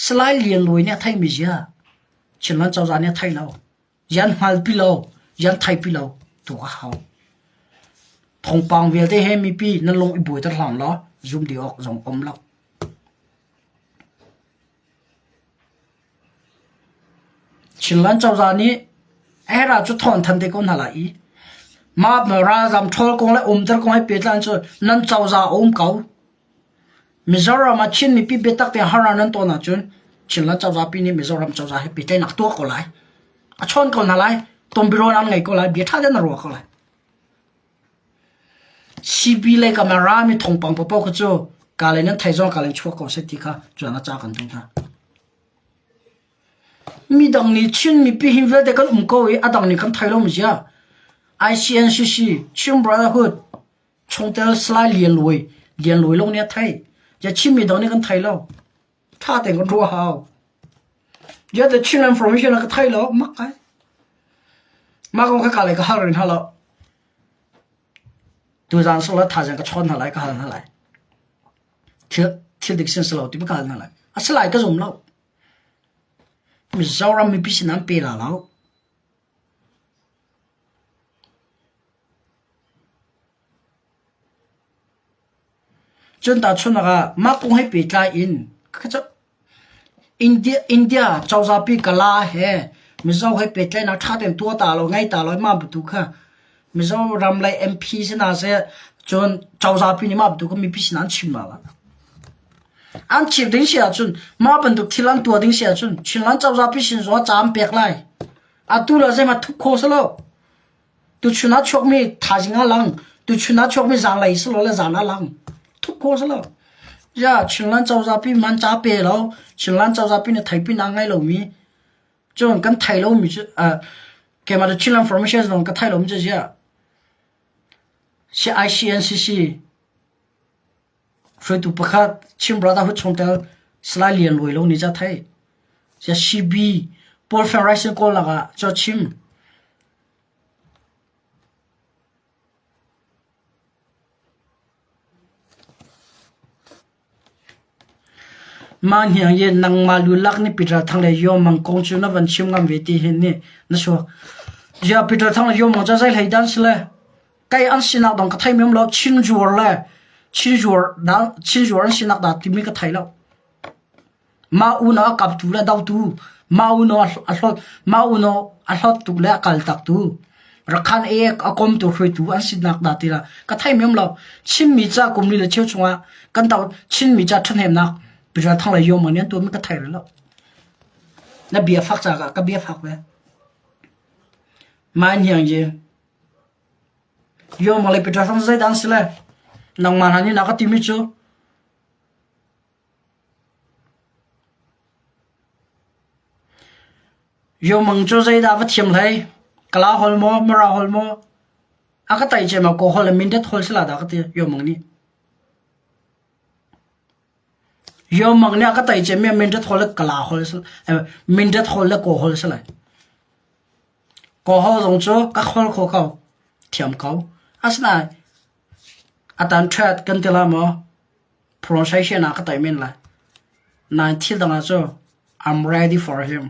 Salai Lian Luai nih a theimi zia Chinland cozah nih a thei lo. Yan hngalpi lo, yan theipi lo tu a hau. Thawngpang vialte he mipi nan lung i buaiter hlah law zum dih awk zong um lo. Chinland cozah nih era cu thawn than te ko hna lai i mah ralzam ṭhawl kong le umter kong he pehtlai cu nan cozah a um ko. Mizoram ah Chin mipi biatak tein harnak nan ton ahcun Chinland cozah pi nih Mizoram cozah he pehtlaihnak tuah ko lai. A chawn ko hna lai. Tonbiaruahnak an ngei ko lai. Bia ṭha tein na ruah ko lai. CB lei kam ah rami thawngpang paohpaoh kha cu ka lei nan thei zong ka lei chuak ko seh ti kha cuan a ca kan duh hna. Midang nih Chin mipi hin vialte kan um ko i a dang nih kan thei lo mi zia. ICNCC, Chin Brotherhood, chungtel Salai Lian Luai, Lian Luai lawng nih a thei. Ya Chin mi dang nih kan thei lo. Tha tein kan ruah hau. Ya the Chin information ka thei lo mak kai. Mah kong kha ka lei ka hal rin hna lo. Tuzaan sungla thazaang ka chawn hna lai ka hal hna lai. Thil thil dik sin si lo ti ka hal hna lai. A si lai ka zum lo. Mizoram mipi sin an pe la lo. Cun tahchunhnak ah mah kong he pehtlai in India, India cozah pi Kala he Mizo he pehtlaihnak ṭha tein tuah ta lo, ngei ta lo mah bantuk kha Mizoram lei MP si hna seh cun cozah pi nih mah bantuk kha mipi sinah an chim hna lai. An chim ding si ahcun mah bantuk thil an tuah ding si ahcun Chinland cozah pi sin zong ah ca an pek lai. Atu le zeihmanh thup kho si lo. Tuchun ah chuakmi thaizing ah lang, tuchun ah chuakmi zanlei si lo le zan ah lang. Thup khawh si lo. Ya Chinland cozah pi man ca pe lo, Chinland cozah pi nih theipi na ngei lomi, cun kan thei lomi cu keimah cu Chinland Formation zong ka thei lomi cu ziah CICNCC hruaitu pakhat Chin Brotherhood chungtel Salai Lian Luai lo nih ca thei. Ziah CB Paul Feng Rising Kawlnak ah ca chim. Mah hniang i nangmah lulak nih Peter Thang le Yaw Mang kong cu na van chim ngam ve ti hin nih na chuak. Ziah Peter Thang le Yaw Mang cu zei hlei dan si le kei an sinak dong ka thei mem lo Chin zuar le Chin zuar da Chin zuar an sinak dah timi ka thei lo. Mah unau a kaptu le dotu, mah unau a hlawt, mah unau a hlawttu le a kaltaktu, Rakhan e a komtu hruaitu an sinak dah ti lah ka thei mem lo. Chinmi ca kum li le cheu chungah kan to Chinmi ca ṭhahnemnak Peter Thang le Yom an tuahmi ka thei rih lo. Na bia fak ca ka bia fak ve. Mah hniang ji Yom le Peter Thang zeidah an si le nangmah hna nih na ka timi cu Yomang cu zeidah va thiam hlei? Kala holh maw, Mara holh maw? A ka tai cem ah Kaw holh le Mindat holh sila dah ka ti Yomang nih. Yomang nih a ka tai cem mi Mindat holh le Kala holh Mindat holh le Kaw holh sila. Kaw holh zong cu ka holh kho ko, thiam ko. Asinain Atan ṭhat kan ti la maw? Pronunciation ah ka taih men lai. Nain thil dang ah cu I'm ready for him.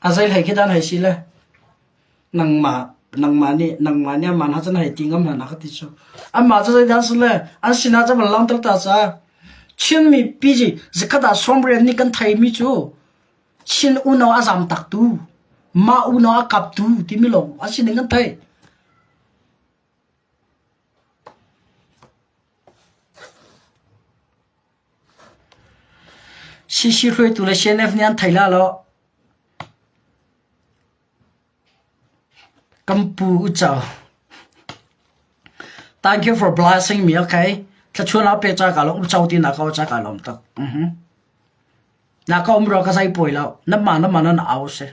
A zei hlei khi dan hei si le nangmah nangmah nih nangmah nih aman ha cun hei ti ngam hna ka ti cu. Amah cu zeidah si le an sinah cu van langter ta ca Chinmi PG zakhat ah sawmriat nih kan theimi cu Chin unau a zam taktu mah unau a kaptu timi lawng a si ning kan theih. CC hruaitu le CNF nih an thei la lo. Kan pu uco. Thank you for blessing me, okay? Thlachuan a pe cha ka lo uco ti na ka cha ka lom tak. Mhm. Na ka um ro ka sai poi lo. Na ma na ma na au se.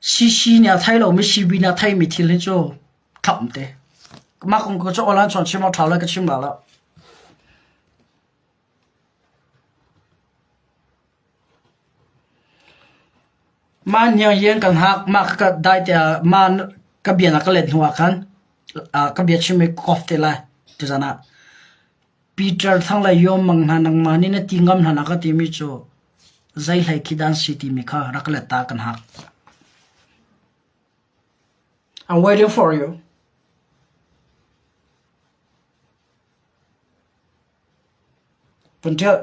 CC nih a thei lo mi CB nih a thei mi thil hi cu thap te. Mah kong ko cu online chon chim awk ṭha lo ka chim la lo. Mah hniang yen kan hak mah ka dai te mah ka bia na ka let hnu ah khan ka bia chim i kof te lai tuzan ah Peter Thang le Yom Mang hna nangmah nih na ti ngam hna na ka timi cu zei hlei khi dan si timi kha rak let ta kan hak. I'm waiting for you. Vun ṭial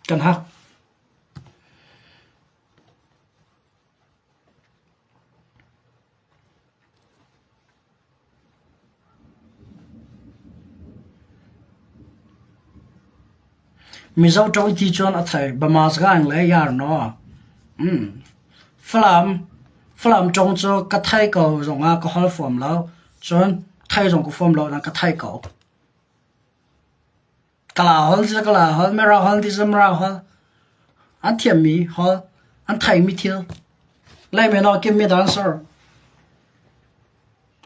kan hak. Mizo ṭong ti cun a thei. Bama zagang le yar no. Mm. Falam Falam ṭong cu ka thei ko zongah ka hol fuam lo. Cun thei zong ka fuam lo na ka thei ko. Kala hol cu kala hol, Mara hol ti cu Mara hol. An thiammi hol, an theimi thil. Let me know, give me the answer.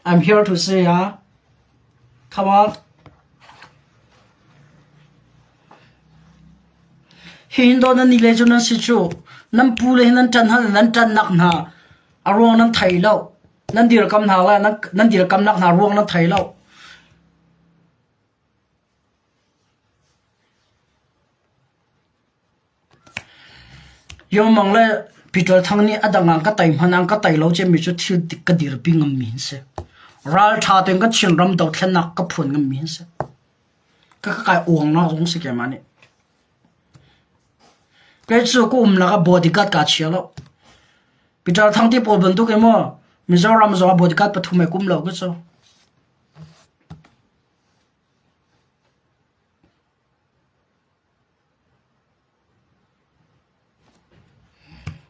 I'm here to say, huh? Come on. Hi hin do nan ni le cu nan si cu. Nan pu le nan ṭan hal nan ṭan nak hna a ruang nan thei lo. Nan dirkam hna le nan dirkam nak hna ruang nan thei lo. Yomang le Peter Thang nih a dang ah ka tei hmanh ah ka tei lo cemmi cu thil dik ka dirpi ngammi an si. Ralṭha tein ka Chinram dothlennak ka phuan ngammi an si. Ka ka kai uangnak zong si keimah nih. Kei cu ka umnak ah bodyguard kaa chia lo. Peter Thang ti pawl bantuk in maw Mizoram zong ah bodyguard pathum ai kum lo ka cu.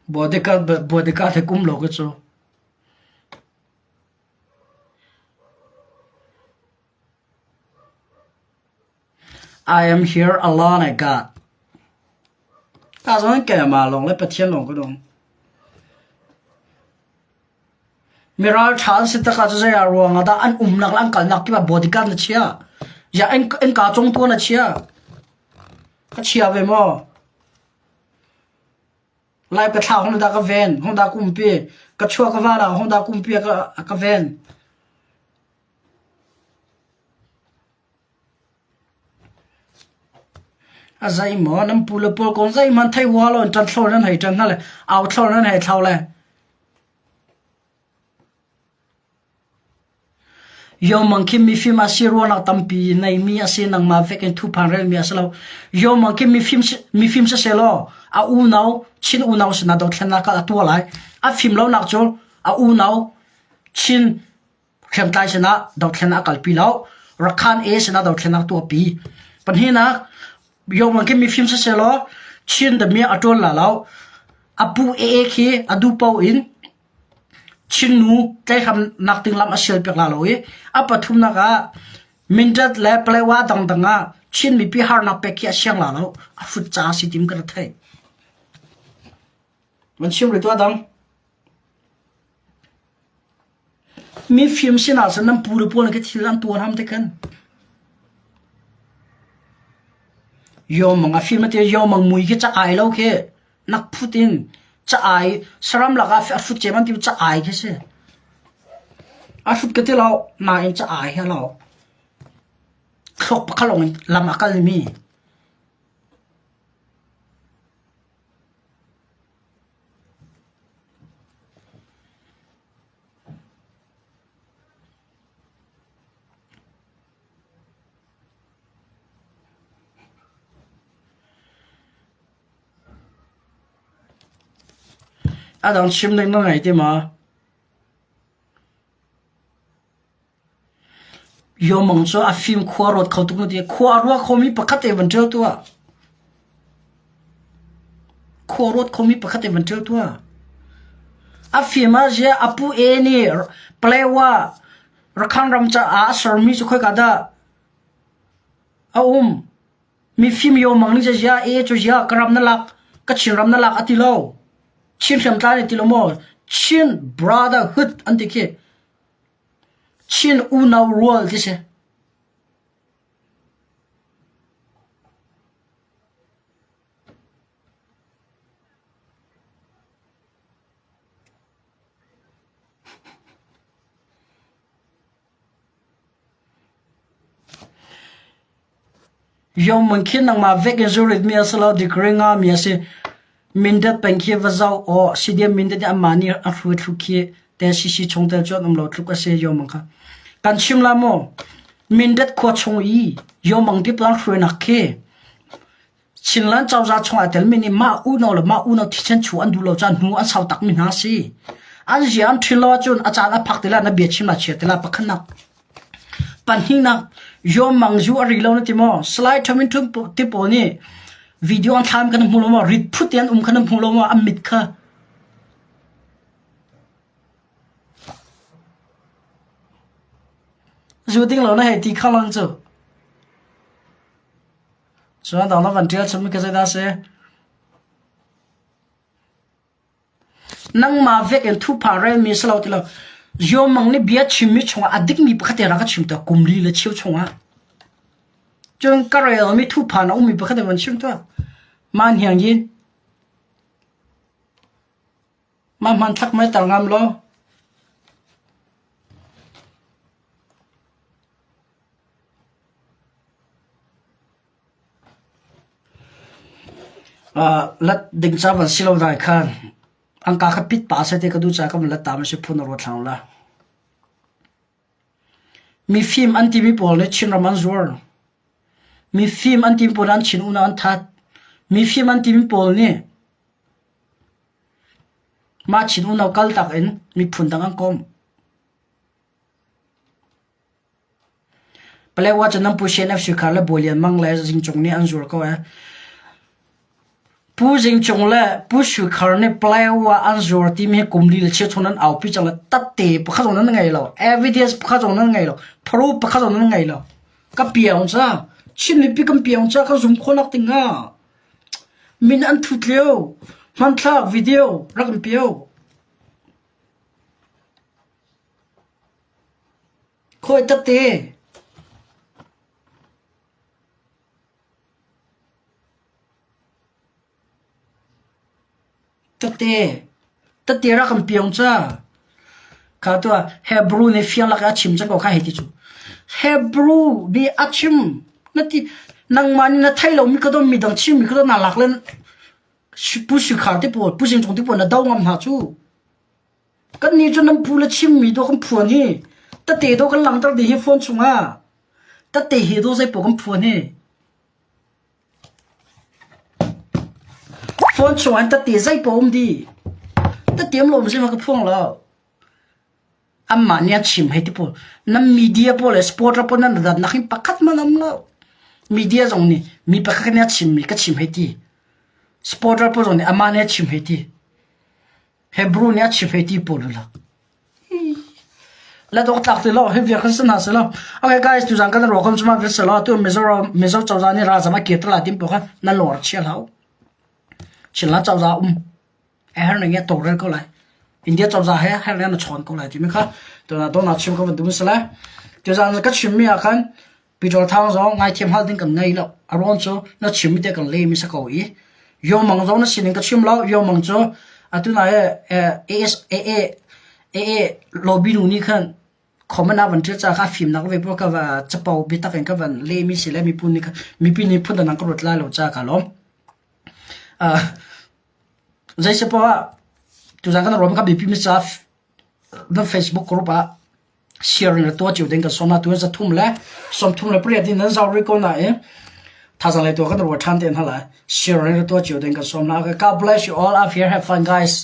Bodyguard he kum lo ka cu. I am here alone I got. Ka zong keimah lawng le Pathian lawng ka dong. Miralṭha an si takah cu zei ah ruang ah dah an umnak le an kalnak kip ah bodyguard na chia? Ya innka congtu na chia? Ka chia ve maw? Lai ka thla hong dah ka ven, hong dah kumpi, ka chuah ka va dah hong dah kumpi ka ka ven. A zei maw nan pu le pawl kong zeihmanh thei hua lo in ṭan thlo nan hei ṭan hna le au thlo nan hei thlo le. Yomang khi mifim a si ruangah tampi neimi a si nangmah vek in thuphan relmi a si lo. Yomang khi mifim mifim siseh law a unau Chin unau sinah dothlennak ah a tuah lai. A fim lonak cu a unau Chin hriamtlai sinah dothlennak a kalpi lo. Rakhan A sinah dothlennak tuahpi. Pahnihnak Yomang khi mifim siseh law Chin dami a ṭuan la lo. A pu AA khi a duh paoh in Chinnu tlaihramnak ding lam a sialpiak la lo i a pathumnak ah Mindat le Palewa dangdang ah Chin mipi harnak pek khi a siang la lo. A hrut ca si tim ka ra thei. Man chim rih tuah dang. Mi fim sinah cun nan pu le pawl khi thil an tuan ham te khan. Yomang a fim ati yomang mui khi ca ai lo khi nak phut in ca ai saram lakah a fut cem an ti ca ai khi si. A hrut ka ti lo, nain ca ai he lo. Thluak pakhat lawng in lam a kalmi. A dang chim ding na ngei ti maw? Yawmang cu a fim khua ruat kho tuk na ti. Khua a ruah khomi pakhat te van ṭial tuah. Khua ruat khomi pakhat te van ṭial tuah. A fim ah ziah a pu e nih Palewa Rakhine ram caah a sermi cu khoika dah a um? Mifim yawmang nih ziah e cu ziah ka ram na lak ka Chin ram na lak a ti lo. Chin hriamtlai nih ti lo maw? Chin Brotherhood an ti khi. Chin unau rual ti si. Yawmang khi nangmah vek in zurit mi a si lo, degree nga mi a si. Mindat peng khi va zoh aw, CDM mindat nih anmah nih a hru thluk khi te CC chungtel cu an um lo tluk a si yawmang kha. Kan chim la maw? Mindat khua chung i yawmang ti plan hruainak khi Chinland cozah chung aa telmi nih mah unau le mah unau thisen chu an duh lo caan hnu an sau takmi hna a si. An zia an ṭhin lo ahcun a caan a phak ti lai na bia chim a chia ti lai pakhatnak. Pahnihnak, Yaw Mang zu a ri lo na ti maw? Salai Thamin Thun ti pawl nih video an thlam kan hmu lo maw? Rit phut in an um kha na hmu lo maw? An mit kha. Zu ding lo na hei ti kha lang cu. Cun dang na van ṭial chommi kha zeidah a si? Nangmah vek in thupha relmi si lo ti lo. Yawmang nih bia chimmi chungah a dikmi pakhat te rak ka chim tuah kum li le cheu chungah. Cun ka relmi thupha na ummi pakhat te van chim tuah. Man hiang yin. Mah hmanthlak mei tar ngam law. Lat ding ca van si lo dai khan an ka kha pit pa seh ti ka duh caah ka van lat ta ma si phun a ruat hlang la. Mifim an timi pawl nih Chinram an zuar. Mifim an timi pawl an Chin unau an that. Mifim an timi pawl nih mah Chin unau kaltak in miphun dang an komh. Paletwa cu nan pu CNF Suikhar le Bawi Lian Mang le Zing Cung nih an zuar ko ee. Pu Zing Cung le Pu Suikhar nih Paletwa an zuar timi hi kum li le chia chung nan aupi cang le tatte pakhat zong nan ngei lo. Evidence pakhat zong nan ngei lo. Proof pakhat zong nan ngei lo. Ka piang ca. Chin mipi kan piang ca kan zum khawh nak ding ah min an thut lio hmanthlak video rak kan pio. Khawi tete? Tete. Tete rak kan piong ca. Kha tuah Hebrew nih fiang lak i a chim cang ko kha hei ti cu. Hebrew nih a chim na ti nangmah nih na thei lomi ka don midang chimmi ka don naa lak len pu Suikhar te pawl pu Sing Cung te pawl na do ngam hna cu. Kannih cu nan pu le chimmi dawh kan phuan hi tete dawh kan langhter dih hi phone chungah tete hi dawh zeipaoh kan phuan hi. Phone chungah hin tete zeipaoh um dih. Tete um lo um ka phuang lo. Anmah nih a chim hei ti pawl nan media pawl le supporter pawl nan rat nak hin pakhat hmanh um lo. Media zong nih mi pakhat nih a chimmi ka chim hei ti. Supporter pawl zong nih amah nih a chim hei ti. Hebrew nih a chim hei ti pawl la. La dok tlak ti lo hi viak kan hna se lo. Okay guys tu zang kan ro kan chuma vir se lo tu Mizoram Mizo cozah nih ralzam a kir la tim po kha na lor chia hlau. Chinla cozah um e har nge to rel ko lai. India cozah he har na chon ko lai ti mi kha to na do na chim ko van dum se la. Tu zang ka chim mi ah khan Peter Thang zong ngaithiam hal ding kan ngei lo. A ruang cu na chimmi te kan lehmi si ko i Yomang zong na sining ka chim lo. Yomang cu atu na he AS AA AA lobby nu nih khan Comment ah van ṭial ca kha fimnak ve pawh ka va capo biatak in ka van lehmi si le miphun nih mipi nih phun dang ka ruat lai lo ca ka lawm. Zei si poah ah tuzan kan ruam kha biapi mi ca na Facebook group ah sharing le tuah cio ding kan sawm na tu zathum le 38 din nan zau rih ko na i thazang le tuah kan ruat ṭhan te hna lai. Sharing le tuah cio ding kan sawm na. Okay, God bless you all up here. Have fun guys.